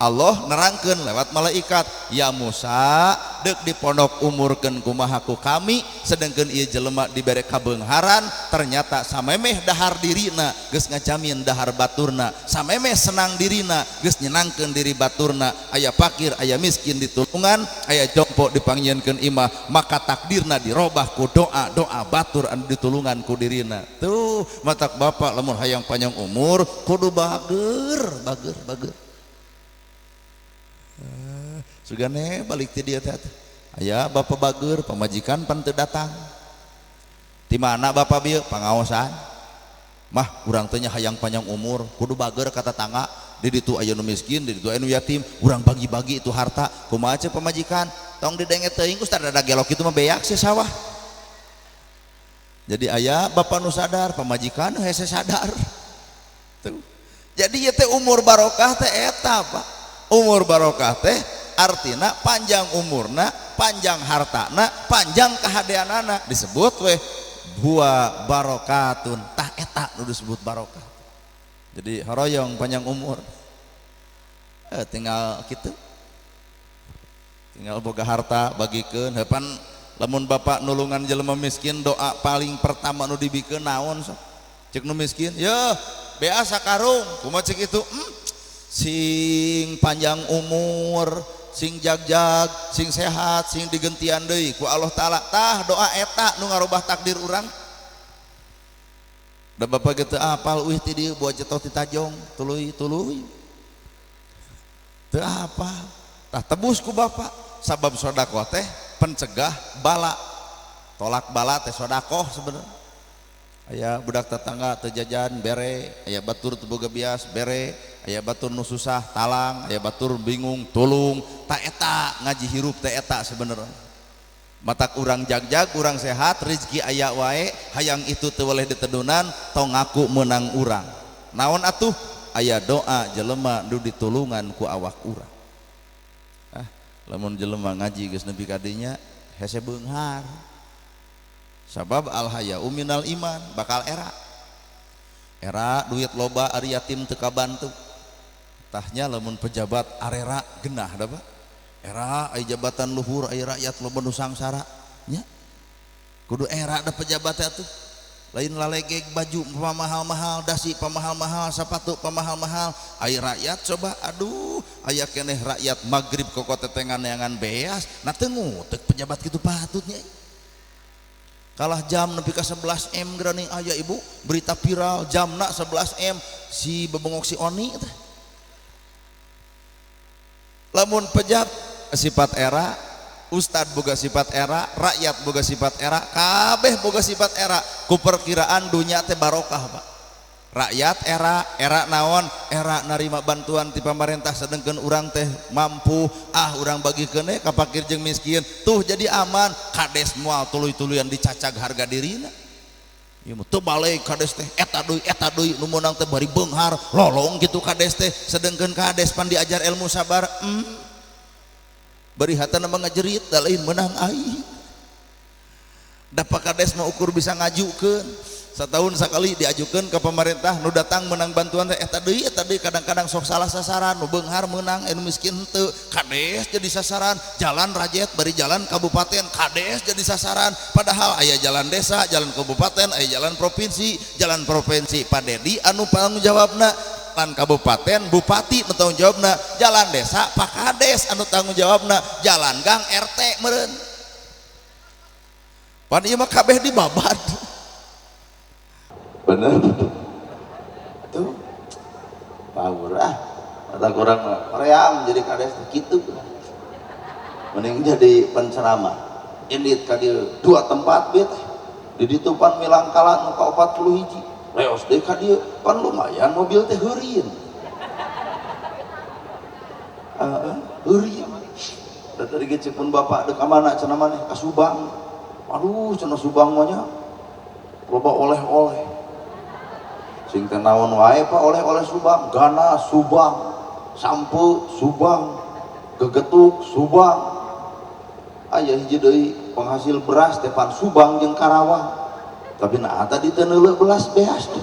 Allah nerangkeun lewat malaikat, ya Musa deuk dipondok umurkeun kumaha ku kami sedengkeun ieu jelema dibere kabeungharan ternyata samemeh dahar dirina geus ngajamin dahar baturna, samemeh senang dirina geus nyenangkeun diri baturna, aya fakir aya miskin ditulungan, aya jompo dipanggieunkeun imah, maka takdirna dirobah ku doa-doa batur anu ditulungan ku dirina. Tuh matak bapak lamun hayang panjang umur kudu bager bager bager. Sugane balik ti dieu teh aya bapak bager pamajikan pan teu datang. Ti mana bapak bieu pangaosan? Mah urang teh nya hayang panjang umur kudu bager ka tatangga, di ditu aya nu miskin, di ditu aya nu yatim, urang bagi-bagi itu harta. Kumaha ceuk pamajikan? Tong didenge teuing ustad rada gelok kitu mah beak sih sawah. Jadi aya bapak nu sadar, pamajikan hese sadar. Tuh. Jadi ieu teh umur barokah teh eta, Pak. Umur barokah teh artina panjang umurna, panjang hartana, panjang kahadeanana, disebut weh huwa barokatun. Tah eta nu disebut barokah. Jadi horoyong panjang umur. Tinggal kitu. Tinggal boga harta bagikeun. Heupan lamun bapak nulungan jelema miskin doa paling pertama nu dibikeun naon sok? Cek nu miskin, yeuh bea sakarung. Kumaha cek itu? Sing panjang umur, sing jagjag, sing sehat, sing digentian deui ku Allah Taala. Tah doa eta nu ngarubah takdir urang. Da bapak ge teu apal uih ti dieu buat jetoh ti tajong, tuluy-tuluy. Teu apal. Tah tebus ku bapak sabab sedekah teh pencegah bala. Tolak bala teh sedekah sebenarnya. Aya budak tetangga teu jajan bere, aya batur teu boga bias bere, aya batur nu susah talang, aya batur bingung tulung. Ta eta ngaji hirup teh eta sebenarnya. Matak urang jagjag, urang sehat, rezeki aya wae, hayang itu teu weleh ditedunan, tong ngaku meunang urang. Naon atuh? Aya doa jelema nu ditulungan ku awak urang. Ah, lamun jelema ngaji geus nepi ka dinya hese beunghar. Sabab al haya'u minal iman, bakal era. Era duit loba ari yatim teu kabantu. Tahnya lamun pejabat arera genah da Pak. Era ai jabatan luhur ai rakyat loba nu sangsara nya. Kudu era da pejabat atuh. Lain lalegeg baju pamahal-mahal, dasi pamahal-mahal, sepatu pamahal-mahal, ai rakyat coba aduh aya keneh rakyat magrib koko tetengan neangan beas, nah teu ngutek pejabat kitu patutnya. Kalah jam nepi ka 11 M geraning aya ibu berita viral jamna 11 M si bebengok si Oni teh. Lamun pejabat sifat era, ustad boga sifat era, rakyat boga sifat era, kabeh boga sifat era. Ku perkiraan dunya teh barokah, Pak. Rakyat era, era naon? Era narima bantuan ti pamarentah sedengkeun urang teh mampu, ah urang bagikeun we ka fakir jeung miskin, tuh jadi aman. Kades moal tuluy-tuluyan dicacag harga dirina. Ieu mah teu balik kades teh eta deui nu meunang teh bari beunghar, lolong kitu kades teh, sedengkeun kades pan diajar ilmu sabar. Bari hatana mah ngajerit da lain meunang aing. Da Pak Kades mah ukur bisa ngajukeun. Setahun sekali diajukan ke pemerintah nu datang menang bantuan teh eta deui kadang-kadang sok salah sasaran nu beunghar meunang anu miskin henteu kades jadi sasaran jalan rajet bari jalan kabupaten kades jadi sasaran padahal aya jalan desa jalan kabupaten aya jalan provinsi Pak Dedi anu tanggung jawabna jalan kabupaten bupati nu tanggung jawabna jalan desa Pak Kades anu tanggung jawabna jalan gang RT meureun pan ieu mah kabeh dibabat. Bener tuh power ah kata kurang ream jadi kades gitu mending jadi penceramah indit ka dieu dua tempat bieu teh di ditu pan milangkala nu ka 40 hiji leos deui ka dieu pan lumayan mobil teh heureun heeh heureun da tadi ge ceuk pun bapak deuk ka mana cenah maneh ka Subang aduh cenah Subang mah nya loba oleh-oleh. Sing teh naon wae Pak oleh-oleh Subang, ganas Subang, sampe Subang, gegetuk Subang. Aya hiji deui penghasil beras teh pan Subang jeung Karawang. Tapi nah tadi teh neuleuh belas beas tuh.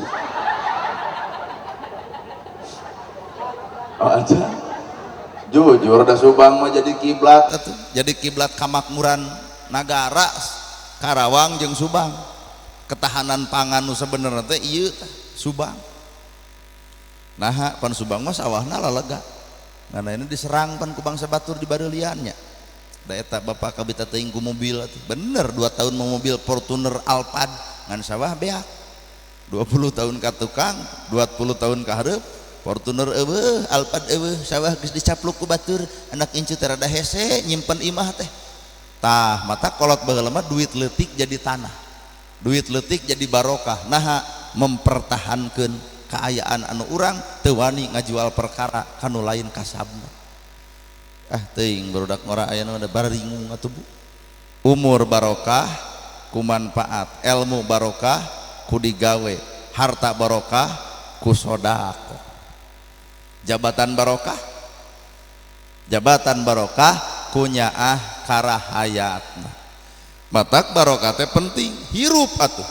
Oh aja. Jujur da Subang mah jadi kiblat atuh, jadi kiblat kamakmuran nagara Karawang jeung Subang. Ketahanan pangan nu sabenerna teh ieu tah Subang. Nah, pan Subang mah sawahna lalega. Nah, ini diserang pan ku bangsa batur di bareuliannya. Da eta bapak kabita teuing ku mobil atuh. Bener 2 tahun mau mobil Fortuner Alphard ngan sawah beak. 20 tahun ka tukang, 20 tahun ka hareup Fortuner eueuh, Alphard eueuh, sawah geus dicapluk ku batur, anak incu teh rada hese nyimpen imah teh. Tah, mata kolot baheula mah duit leutik jadi tanah. Duit leutik jadi barokah. Naha mempertahankeun kaayaan anu urang teu wani ngajual perkara kanu lain kasabna. Ah teuing barudak ngora aya nu da baringung atuh Bu. Umur barokah ku manfaat, ilmu barokah ku digawe, harta barokah ku sedekah. Jabatan barokah, jabatan barokah ku nyaah karahayatna. Matak barokah teh penting hirup atuh.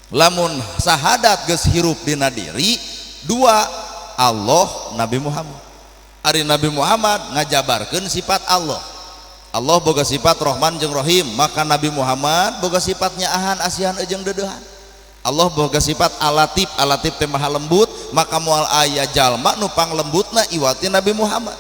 Lamun sahadat geus hirup dina diri, dua Allah Nabi Muhammad. Ari Nabi Muhammad ngajabarkeun sifat Allah. Allah boga sifat Rahman jeung Rahim, maka Nabi Muhammad boga sifat nyaahan asihan jeung deudeuhan. Allah boga sifat Alatif, Alatif teh maha lembut, maka moal aya jalma nu panglembutna iwati Nabi Muhammad.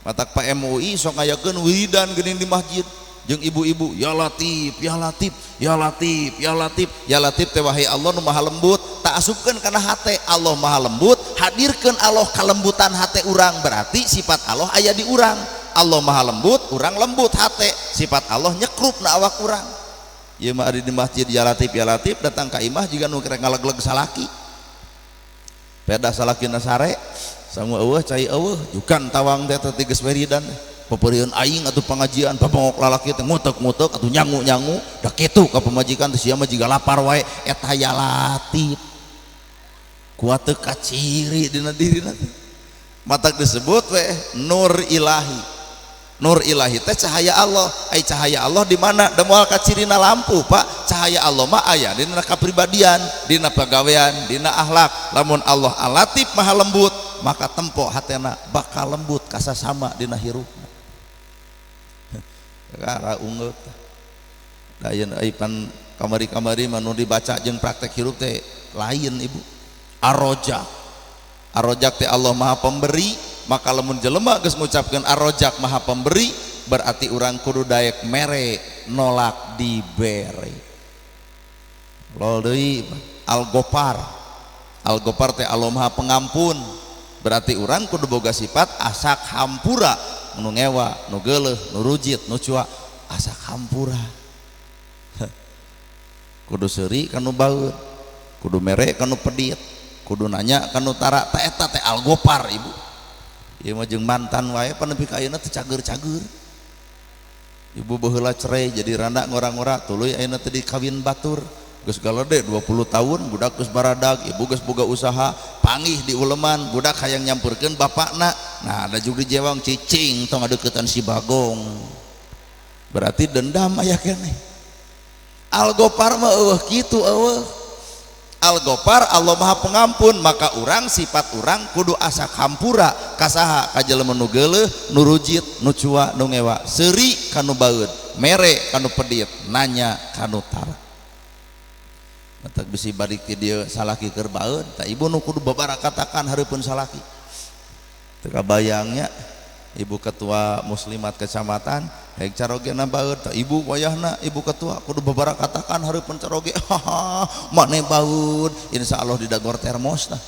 Matak Pak MUI sok ngayakeun wiridan geuning di masjid jeung ibu-ibu, ya Latif, ya Latif, ya Latif, ya Latif, ya Latif teh wahai Allah nu maha lembut, tak asupkeun kana hate Allah maha lembut, hadirkeun Allah kalembutan hate urang, berarti sifat Allah aya di urang. Allah maha lembut, urang lembut hate, sifat Allah nyekrup na awak urang. Ieu mah ari di masjid ya Latif, ya Latif, datang ka imah jiga nu kerek ngalegleg salaki. Peda salakina sare, sangu eueuh cai eueuh, jukan tawang teh teh geus wiridan. Peperieun aing atuh pengajian babongok lalaki teh ngutek-ngutek atuh nyangu-nyangu da kitu ka pamajikan teh sia mah jiga lapar wae eta ya Latif. Kuat teu kaciri dina dirina teh. Matak disebut we nur ilahi. Nur ilahi teh cahaya Allah. Ai cahaya Allah di mana? Da moal kacirina lampu, Pak. Cahaya Allah mah aya dina kapribadian, dina pagawean, dina akhlak. Lamun Allah Alatif maha lembut, maka tempo hatena bakal lembut kasasama dina hirupna. Kara ungeut. Da ayeuna ai pan kamari-kamari mah nu dibaca jeung praktek hirup teh lain Ibu. Ar-Rojak. Ar-Rojak teh Allah Maha Pemberi, maka lamun jelema geus ngucapkeun Ar-Rojak Maha Pemberi, berarti urang kudu daek mere nolak dibere. Lol deui Al-Gopar. Al-Gopar teh Allah Maha Pengampun, berarti urang kudu boga sifat asak hampura, nu ngewa, nu geuleuh, nu rujit, nu cua, asak hampura. Kudu seuri kanu baeud, kudu mere kanu pedit, kudu nanya kanu tara, ta eta teh Al-Gopar Ibu. Ieu mah jeung mantan wae pan nepi ka ayeuna teh cager-cager. Ibu baheula cerai jadi randa ngora-ngora, tuluy ayeuna teh dikawin batur. Geus galede 20 tahun budak geus baradag, ibu geus boga usaha, panggih di uleman, budak hayang nyamperkeun bapakna. Nah, ada juga dijewang cicing tong ngadeukeutan si Bagong. Berarti dendam aya keneh. Al-Gopar mah eueuh kitu eueuh. Al-Gopar Allah Maha Pengampun, maka urang sifat urang kudu asa hampura kasaha ka jelema nu geuleuh, nu rujit, nu cua, nu ngewa, seuri kanu baeud, mere kanu pedit, nanya kanu tara. Matak bisi balik ti dieu salaki keur baeud, tah ibu nu kudu babarakatakan hareupeun salaki. Teu kabayangnya ibu ketua muslimat kecamatan hek carogena baeud, tah ibu wayahna ibu ketua kudu babarakatakan hareupeun caroge. Haha, mane baeud, insyaallah didagor termos tah.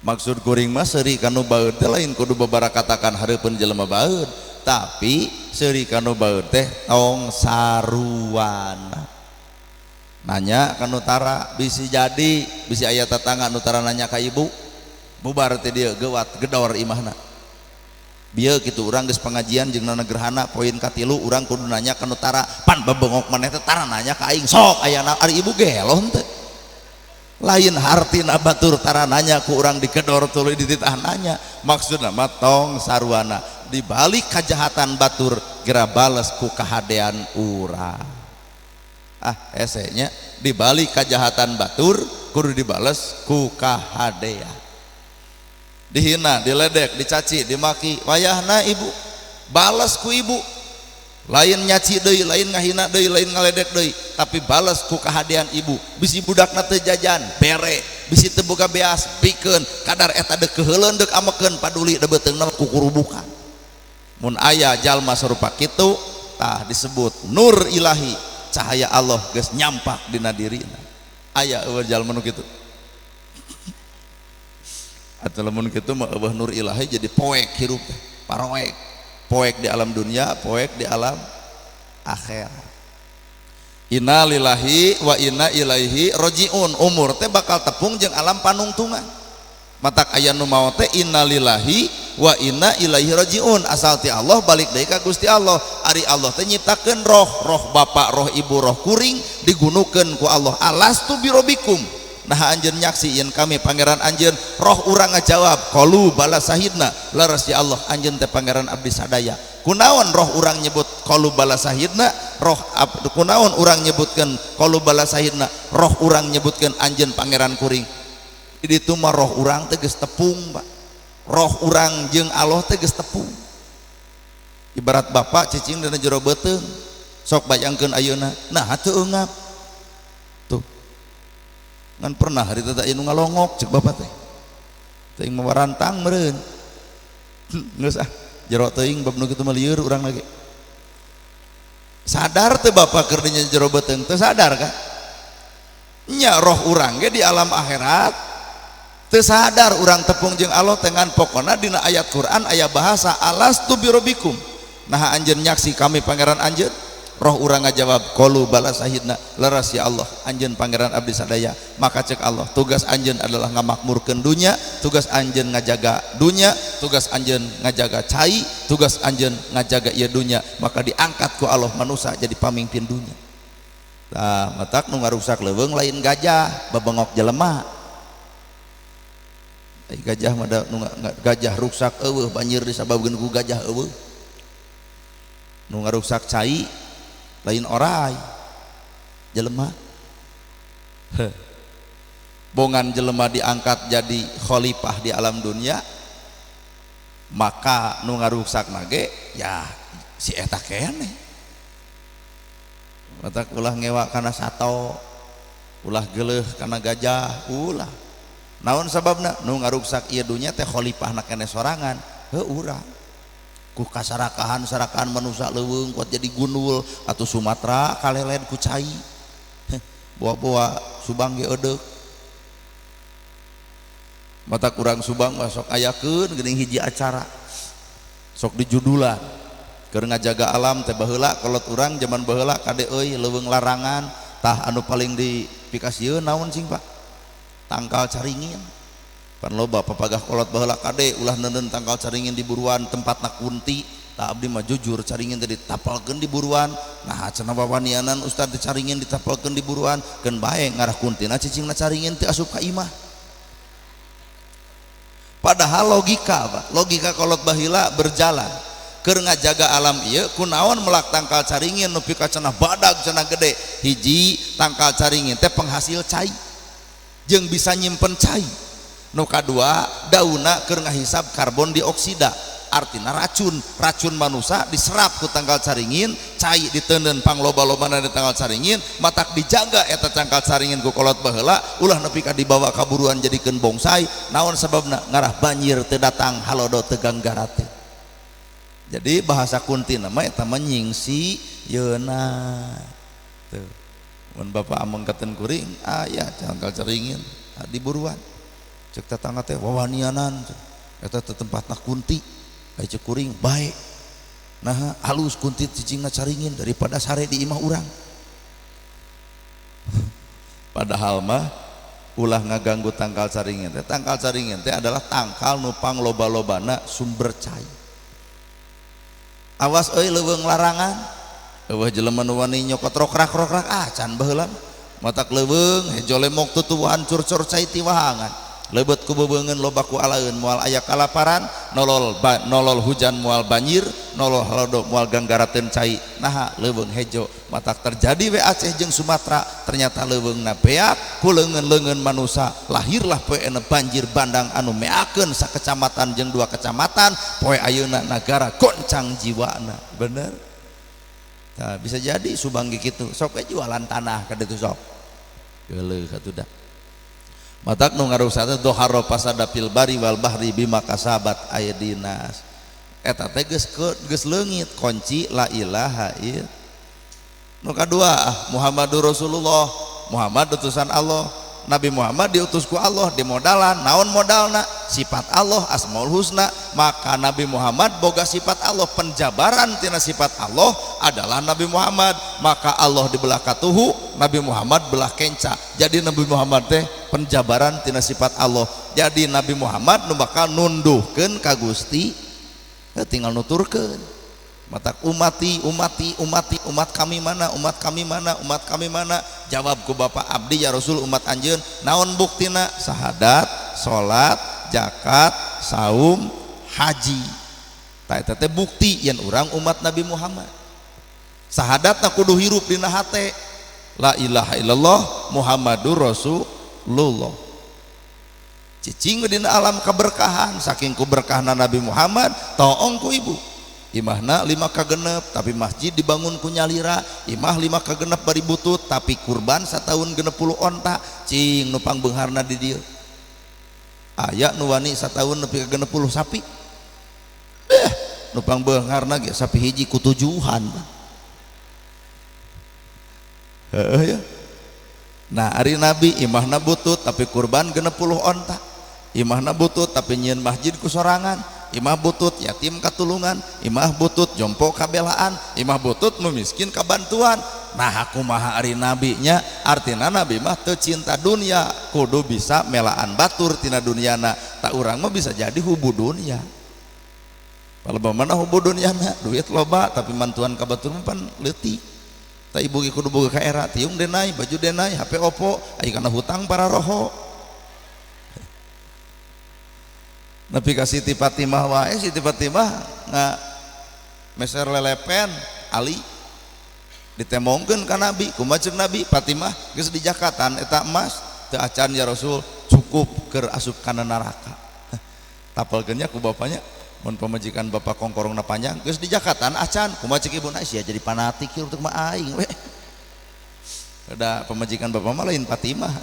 Maksud kuring mah seuri kanu baeud teh lain kudu babarakatakan hareupeun jelema baeud, tapi seuri kanu baeud teh tong saruana. Nanya kanu tara, bisi jadi bisi aya tetangga nu tara nanya ka ibu, bubar teh dieu geuwat gedor imahna. Bieu kitu urang geus pengajian jeung nana gerhana poin katilu urang kudu nanya ka nu tara, pan bebengok maneh teh tara nanya ka aing sok aya ari ibu gelo henteu. Lain hartina batur tara nanya ku urang dikedor tuluy dititah nanya. Maksudna mah tong sarwana di balik kajahatan batur gera bales ku kahadean urang. Ah hese nya di balik kajahatan batur kudu dibales ku kahadean. Dihina, diledek, dicaci, dimaki, wayahna ibu balas ku ibu. Lain nyaci deui, lain ngahina deui, lain ngaledek deui, tapi balas ku kahadean ibu. Bisi budakna teu jajan, bere, bisi teu boga beas, pikeun, kadar eta deuk keuheuleun deuk amekeun paduli da beuteungna kukurubukan. Mun aya jalma sarupa kitu, tah disebut nur ilahi, cahaya Allah geus nyampak dina dirina. Aya eueuh jalma nu kitu. Atuh lamun kitu mah eueuh nur ilahi jadi poek hirup teh, paroek. Poek di alam dunia, poek di alam akhirat. Innalillahi wa inna ilaihi rojiun. Umur teh bakal tepung jeung alam panungtungan. Matak aya nu maot teh innalillahi wa inna ilaihi rojiun. Asal ti Allah balik deui ka Gusti Allah. Ari Allah teh nyiptakeun roh, roh bapa, roh ibu, roh kuring digunukeun ku Allah. Alastu birobikum. Nah anjeun nyaksi yen kami pangeran anjeun, roh urang ngajawab qalu bala sahidna, leres ya Allah anjeun teh pangeran abdi sadaya. Kunaon roh urang nyebut qalu bala sahidna, roh kunaon urang nyebutkeun qalu bala sahidna, roh urang nyebutkeun anjeun pangeran kuring. Di ditu mah roh urang teh geus tepung, Pak. Roh urang jeung Allah teh geus tepung. Ibarat bapak cicing dina jero beuteung, sok bayangkeun ayeuna, nah teu eungap. Ngan pernah hari teh anu ngalongok cek bapak teh. Teuing mawarantang meureun. Geus ah, jero teuing bab nu kitu mah lieur urang lagi. Sadar teh bapak keur di jero beuteung teu sadar kan? Nya roh urang ge di alam akhirat teu sadar urang tepung jeung Allah teh ngan pokona dina ayat Quran aya bahasa alastu birobikum. Nah anjeun nyaksi kami pangeran anjeun. Roh urang ngajawab qalu bala sahidna, leres ya Allah anjeun pangeran abdi sadaya. Maka cek Allah, tugas anjeun adalah ngamakmurkeun dunya, tugas anjeun ngajaga dunya, tugas anjeun ngajaga cai, tugas anjeun ngajaga ieu dunya. Maka diangkat ku Allah manusia jadi pamimpin dunya. Tah matak nu ngarusak leuweung lain gajah, babengok jelema. Ai gajah mah da nu gajah ruksak eueuh, banjir disababkeun ku gajah eueuh. Nu ngaruksak cai lain orai jelema. Bongan jelema diangkat jadi khalifah di alam dunia, maka nu ngaruksak nage ya si eta keneh. Matak ulah ngewa kana sato, ulah geuleuh kana gajah, ulah. Naon sababna? Nu ngaruksak ieu dunya teh khalifahna keneh sorangan, heuh urang. Ku kasarakahan sarakahan manusia leuweung kuat jadi gundul atau Sumatera kalelen ku cai. Bawa-bawa Subang ge eudeuh. Mata kurang Subang mah sok ayakeun geuning hiji acara. Sok dijudulan. Keur ngajaga alam teh baheula kolot urang jaman baheula kade euy leuweung larangan tah anu paling dipikasieun naon cing Pak? Tangkal caringin. Pan loba papagah kolot baheula kade ulah neundeun tangkal caringin di buruan tempatna kunti. Tah abdi mah jujur caringin teh ditapalkeun di buruan. Nah cenah wawanianan ustad teh caringin ditapalkeun di buruan, keun bae ngarah kuntina cicingna caringin teh asup ka imah. Padahal logika Pak, logika kolot baheula berjalan. Keur ngajaga alam ieu kunaon melak tangkal caringin nepi ka cenah badag cenah gede. Hiji tangkal caringin teh penghasil cai jeung bisa nyimpen cai. Nu kadua dauna keur ngahisap karbon dioksida, artina racun, racun manusia diserap ku tangkal caringin, cai diteundeun pangloba-lobana di tangkal caringin, matak dijaga eta tangkal caringin ku kolot baheula ulah nepi ka dibawa ka buruan jadikeun bongsai. Naon sababna? Ngarah banjir teu datang, halodo teu ganggarate. Jadi bahasa kuntina mah eta mah nyingsi yeuna. Tuh. Mun bapak ameng katen kuring, aya tangkal caringin di buruan. Cek tetangga teh wawanianan eta teh tempatna kunti, ai cek kuring bae. Nah halus kunti cicingna caringin daripada sare di imah urang. Padahal mah ulah ngaganggu tangkal caringin teh. Tangkal caringin teh adalah tangkal nu pangloba-lobana sumber cai. Awas euy leuweung larangan, eueuh jelema nu wani nyokot rokrak-rokrak ah can baheula. Matak leuweung hejo lemok tutuwuhan curcor cai tiwahangan. Lebet ku bebeungeun loba ku alaeun moal aya kalaparan, nolol hujan moal banjir, nolol halodo moal ganggarateun cai. Naha leuweung hejo matak terjadi we Aceh jeung Sumatera ternyata leuweungna beak ku leungeun-leungeun manusa lahirlah poe banjir bandang anu meakeun sakecamatan jeung dua kecamatan poe ayeuna nagara goncang jiwana. Bener? Tah bisa jadi Subang ge kitu sok we jualan tanah ka ditu sok. Geuleuh atuh da. Matak nu ngarusak teh doharo pasada fil bari wal bahri bima kasabat aydinas. Eta teh geus leungit kunci la ilaha illallah. Nu kadua Muhammadur Rasulullah, Muhammad utusan Allah. Nabi Muhammad diutus ku Allah dimodalan, naon modalna? Sifat Allah Asmaul Husna. Maka Nabi Muhammad boga sifat Allah, penjabaran tina sifat Allah adalah Nabi Muhammad. Maka Allah dibelah katuhu, Nabi Muhammad belah kenca. Jadi Nabi Muhammad teh penjabaran tina sifat Allah. Jadi Nabi Muhammad nu bakal nunduhkeun ka Gusti, tinggal nuturkeun. Matak umati umati umati umat kami mana, umat kami mana, umat kami mana? Jawab ku Bapak abdi ya Rasul umat anjeun. Naon buktina? Sahadat, salat, zakat, saum, haji. Tah eta teh bukti yen urang umat Nabi Muhammad. Sahadatna kudu hirup dina hate. La ilaha illallah Muhammadur Rasulullah. Cicing dina alam keberkahan saking ku berkahna Nabi Muhammad toong ku ibu. Imahna 5 kagenep tapi masjid dibangun ku nyalira, imah 5 kagenep bari butut tapi kurban sataun 60 onta, cing nu pangbeungharna di dieu. Aya nu wani sataun nepi ka 60 sapi. Nu pangbeungharna ge sapi hiji ku tujuhan. Heeh ya. Nah ari Nabi imahna butut tapi kurban 60 onta. Imahna butut tapi nyieun masjid ku sorangan. Imah butut yatim katulungan, imah butut jompo kabelaan, imah butut nu miskin kabantuan. Nah aku maha ari nabi nya, artina nabi mah teu cinta dunia, kudu bisa melaan batur tina duniana. Tak urang mah bisa jadi hubu dunia. Palebah mana hubu duniana, duit loba tapi mantuan ka batur mah pan leutik. Tak ibu ge kudu boga ka era, tiung denai, baju denai, HP Oppo, aya kana hutang para roho. Nabi ka Siti Fatimah wae, Siti Fatimah nga meser lelepen Ali ditembongkeun ka Nabi, kumaha ceuk Nabi? Fatimah geus dijakatan eta emas teu acan ya Rasul cukup keur asup kana neraka. Tapelkeun nya ku bapanya mun pamajikan bapak kongkorongna panjang geus dijakatan acan kumaha ceuk ibuna sia jadi fanatik ieu untuk mah aing we. Da pamajikan bapak mah lain Fatimah.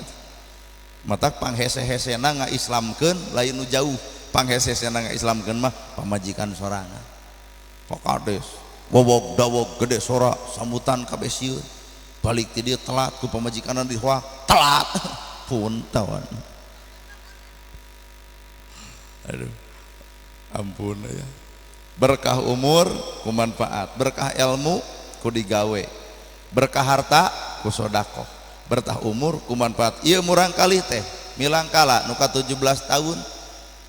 Matak panghese-hesena ngaislamkeun lain nu jauh. Panghese-hesena ngaislamkeun mah pamajikan sorangan. Pak Kades wowog dawog gede sora sambutan kabeh sieun. Balik ti dieu telat ku pamajikanna dihoak telat. Punten. Aduh. Ampun ya. Berkah umur ku manfaat, berkah ilmu ku digawe, berkah harta ku sedekah, berkah umur ku manfaat. Ieu murang kali teh milangkala nu ka 17 tahun.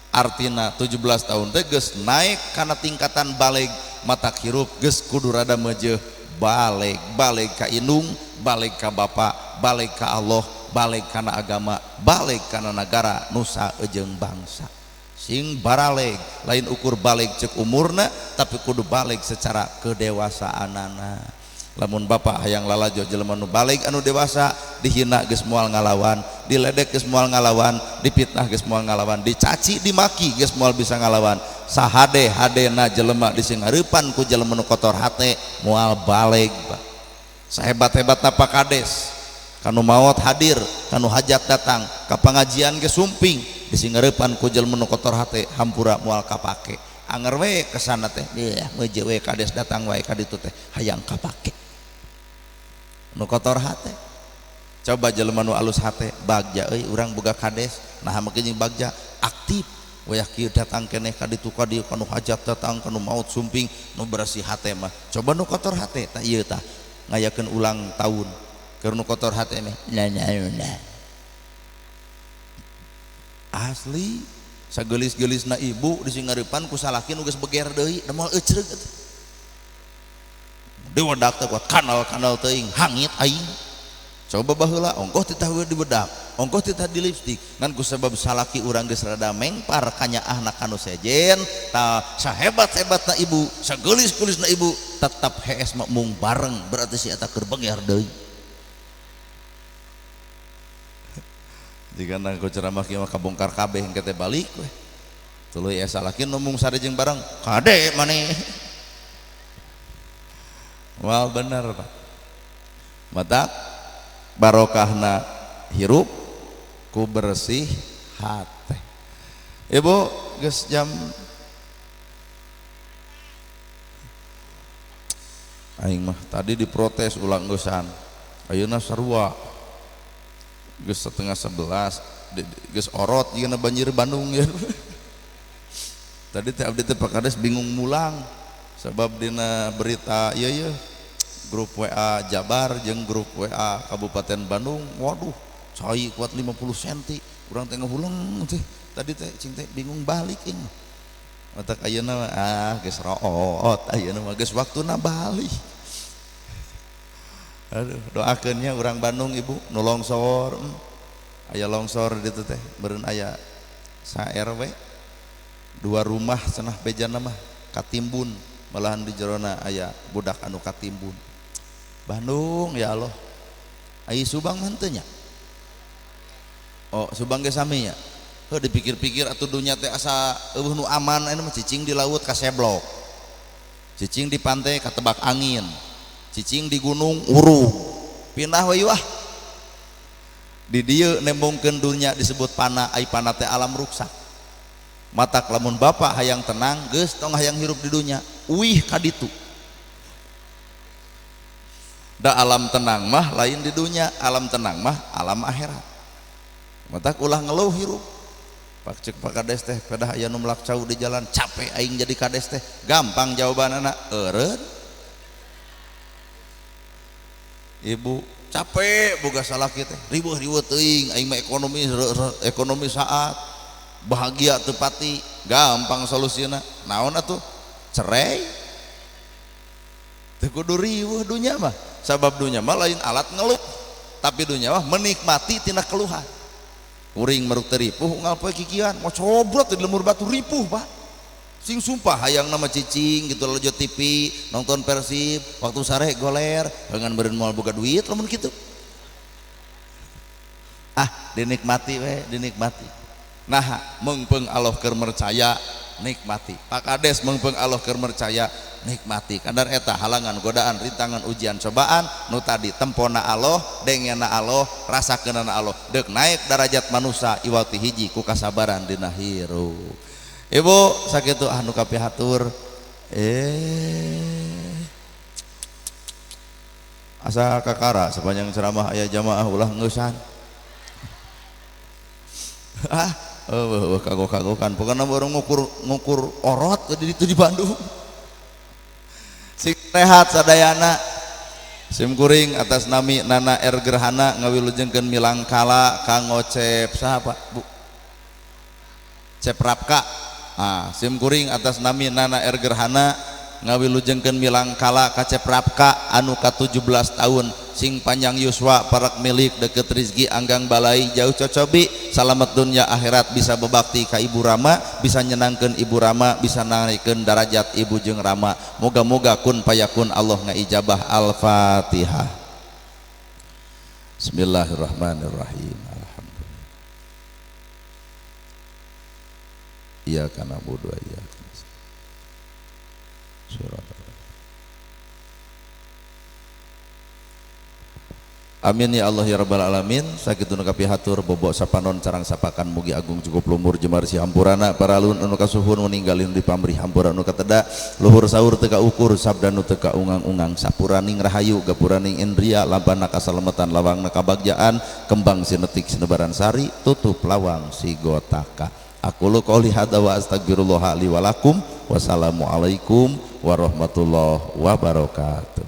Artina 17 tahun teh geus naik kana tingkatan baleg, matak hirup geus kudu rada meujeuh baleg, baleg ka indung, baleg ka bapa, baleg ka Allah, baleg kana agama, baleg kana nagara nusa jeung bangsa. Sing baraleg, lain ukur baleg cek umurna tapi kudu baleg secara kedewasaanana. Lamun bapak hayang lalajo jelema nu baleg anu dewasa dihina geus moal ngalawan, diledek geus moal ngalawan, dipitnah geus moal ngalawan, dicaci dimaki geus moal bisa ngalawan. Sahade hadena jelema disingareupan ku jelema nu kotor hate moal baleg. Sahebat-hebatna Pak Kades kanu maot hadir, kanu hajat datang, ka pangajian ge sumping disingareupan ku jelema nu kotor hate hampura moal kapake. Anger we kesana teh, ieu meuje we kades datang wae ka ditu teh hayang kapake. Nu kotor hate. Coba jelema nu alus hate bagja euy urang boga kades, naha make jeung bagja aktif wayah kieu datang keneh ka ditu ka dieu kanu hajat datang kanu maot sumping nu bersih hate mah. Coba nu kotor hate tah ieu tah ngayakeun ulang tahun keur nu kotor hate mah nah. Asli sagelis-gelisna ibu disingareupan ku salaki nu geus beger deui da moal eucreug atuh. Dewadak teh kuat kanal-kanal teuing hangit aing. Coba baheula ongkoh titah we dibedak, ongkoh titah di lipstik, ngan ku sebab salaki urang geus rada mengpar kanyaahna kanu sejen, tah sahebat-hebatna ibu, sageulis-geulisna ibu, tetap hees mah mung bareng, berarti si eta keur beger deui. Jika nang ku ceramah kieu mah kabongkar kabeh engke teh balik we. Tuluy aya salaki nu mung sare jeung bareng, kade maneh. Wah bener Pak. Mata barokahna hirup ku bersih hate. Ibu geus jam aing mah tadi diprotes ulang geusan. Ayeuna sarua. Geus 10:30 geus orot jeung banjir Bandung ya. Tadi teh abdi teh Pak Kades bingung mulang sebab dina berita ieu ye grup WA Jabar jeung grup WA Kabupaten Bandung, waduh cai kuat 50 cm urang teh ngahuleng teh tadi teh cing teh bingung balik ini matak ayeuna ah geus root ayeuna mah geus waktuna balik. Aduh doakeun nya urang Bandung ibu nu longsor, aya longsor ditu teh meureun aya sa RW 2 rumah cenah bejana mah katimbun, malahan di jerona aya budak anu katimbun. Bandung ya Allah. Ai Subang mah teu nya? Oh Subang ge sami nya. Heuh dipikir-pikir atuh dunya teh asa eueuh nu aman anu mah cicing di laut kaseblok. Cicing di pantai katebak angin. Cicing di gunung urung. Pindah we wah. Di dieu nembongkeun dunya disebut pana, ai pana teh alam ruksak. Matak lamun bapak hayang tenang geus tong hayang hirup di dunya, uih ka ditu. Da alam tenang mah lain di dunya, alam tenang mah alam akhirat. Matak ulah ngeluh hirup. Pak cek Pak Kades teh pedah aya nu melak cau di jalan, capek aing jadi kades teh. Gampang jawabanana, eureun. Ibu capek boga salaki teh, riweuh-riweuh teuing aing mah ekonomi ekonomi saat bahagia teu pati, gampang solusina. Naon atuh? Cerai. Teu kudu riweuh dunya mah. Sabab dunya mah lain alat ngeluh, tapi dunya mah menikmati tina keluhan. Kuring meruk teu ripuh unggal poe kikian, mau cobrot di lemur batu ripuh, Pak. Sing sumpah hayang nama cicing gitu lejo TV, nonton Persib, waktu sare goler, dengan beureun moal boga duit lamun kitu. Ah, dinikmati we, dinikmati. Nah, mengpeng Allah keur mercaya nikmati. Pak Kades mengpeng Allah keur mercaya nikmati. Kadar eta halangan, godaan, rintangan, ujian, cobaan nu tadi tempona Allah, dengena Allah, rasakeunana Allah. Deuk naik darajat manusia iwati hiji ku kasabaran dina hirup. Ibu sakitu anu kapihatur. Asa kakara sepanjang ceramah aya jamaah ulah ngeusan. Ah, eueuh kagok-kagokan pokona baru ngukur orot di ditu di Bandung. Sing sehat sadayana. Sim kuring atas nami Nana R Gerhana ngawilujengkeun milangkala Kang Ocep saha Pak Bu? Cep Rapka. Ah, sim kuring atas nami Nana R Gerhana ngawilujengkeun milangkala ka Cep Rapka anu ka 17 tahun sing panjang yuswa parak milik deket rizki anggang balai jauh cocobi salamet dunia akhirat bisa bebakti ka Ibu Rama bisa nyenangkeun Ibu Rama bisa naikeun darajat Ibu jeung Rama moga-moga kun payakun Allah ngaijabah. Al-Fatihah. Bismillahirrahmanirrahim. Alhamdulillah. Iyyaka na'budu wa iyyaka nasta'in. Surat. Amin ya Allah ya rabbal alamin. Sakitu nu kapihatur bobok sapanon carang sapakan mugi agung cukup lumur jemar si hampurana paralun anu kasuhun ninggalin di pamrih hampura nu kateda luhur sahur teu kaukur sabda nu teu kaungang-ungang sapuraning rahayu gapuraning indria lampana kasalametan lawangna kabagjaan kembang sinetik sinebaran sari tutup lawang sigotaka. Aku lu qouli hadza wa astagfirullah li wa lakum. Wassalamualaikum warahmatullahi wabarakatuh.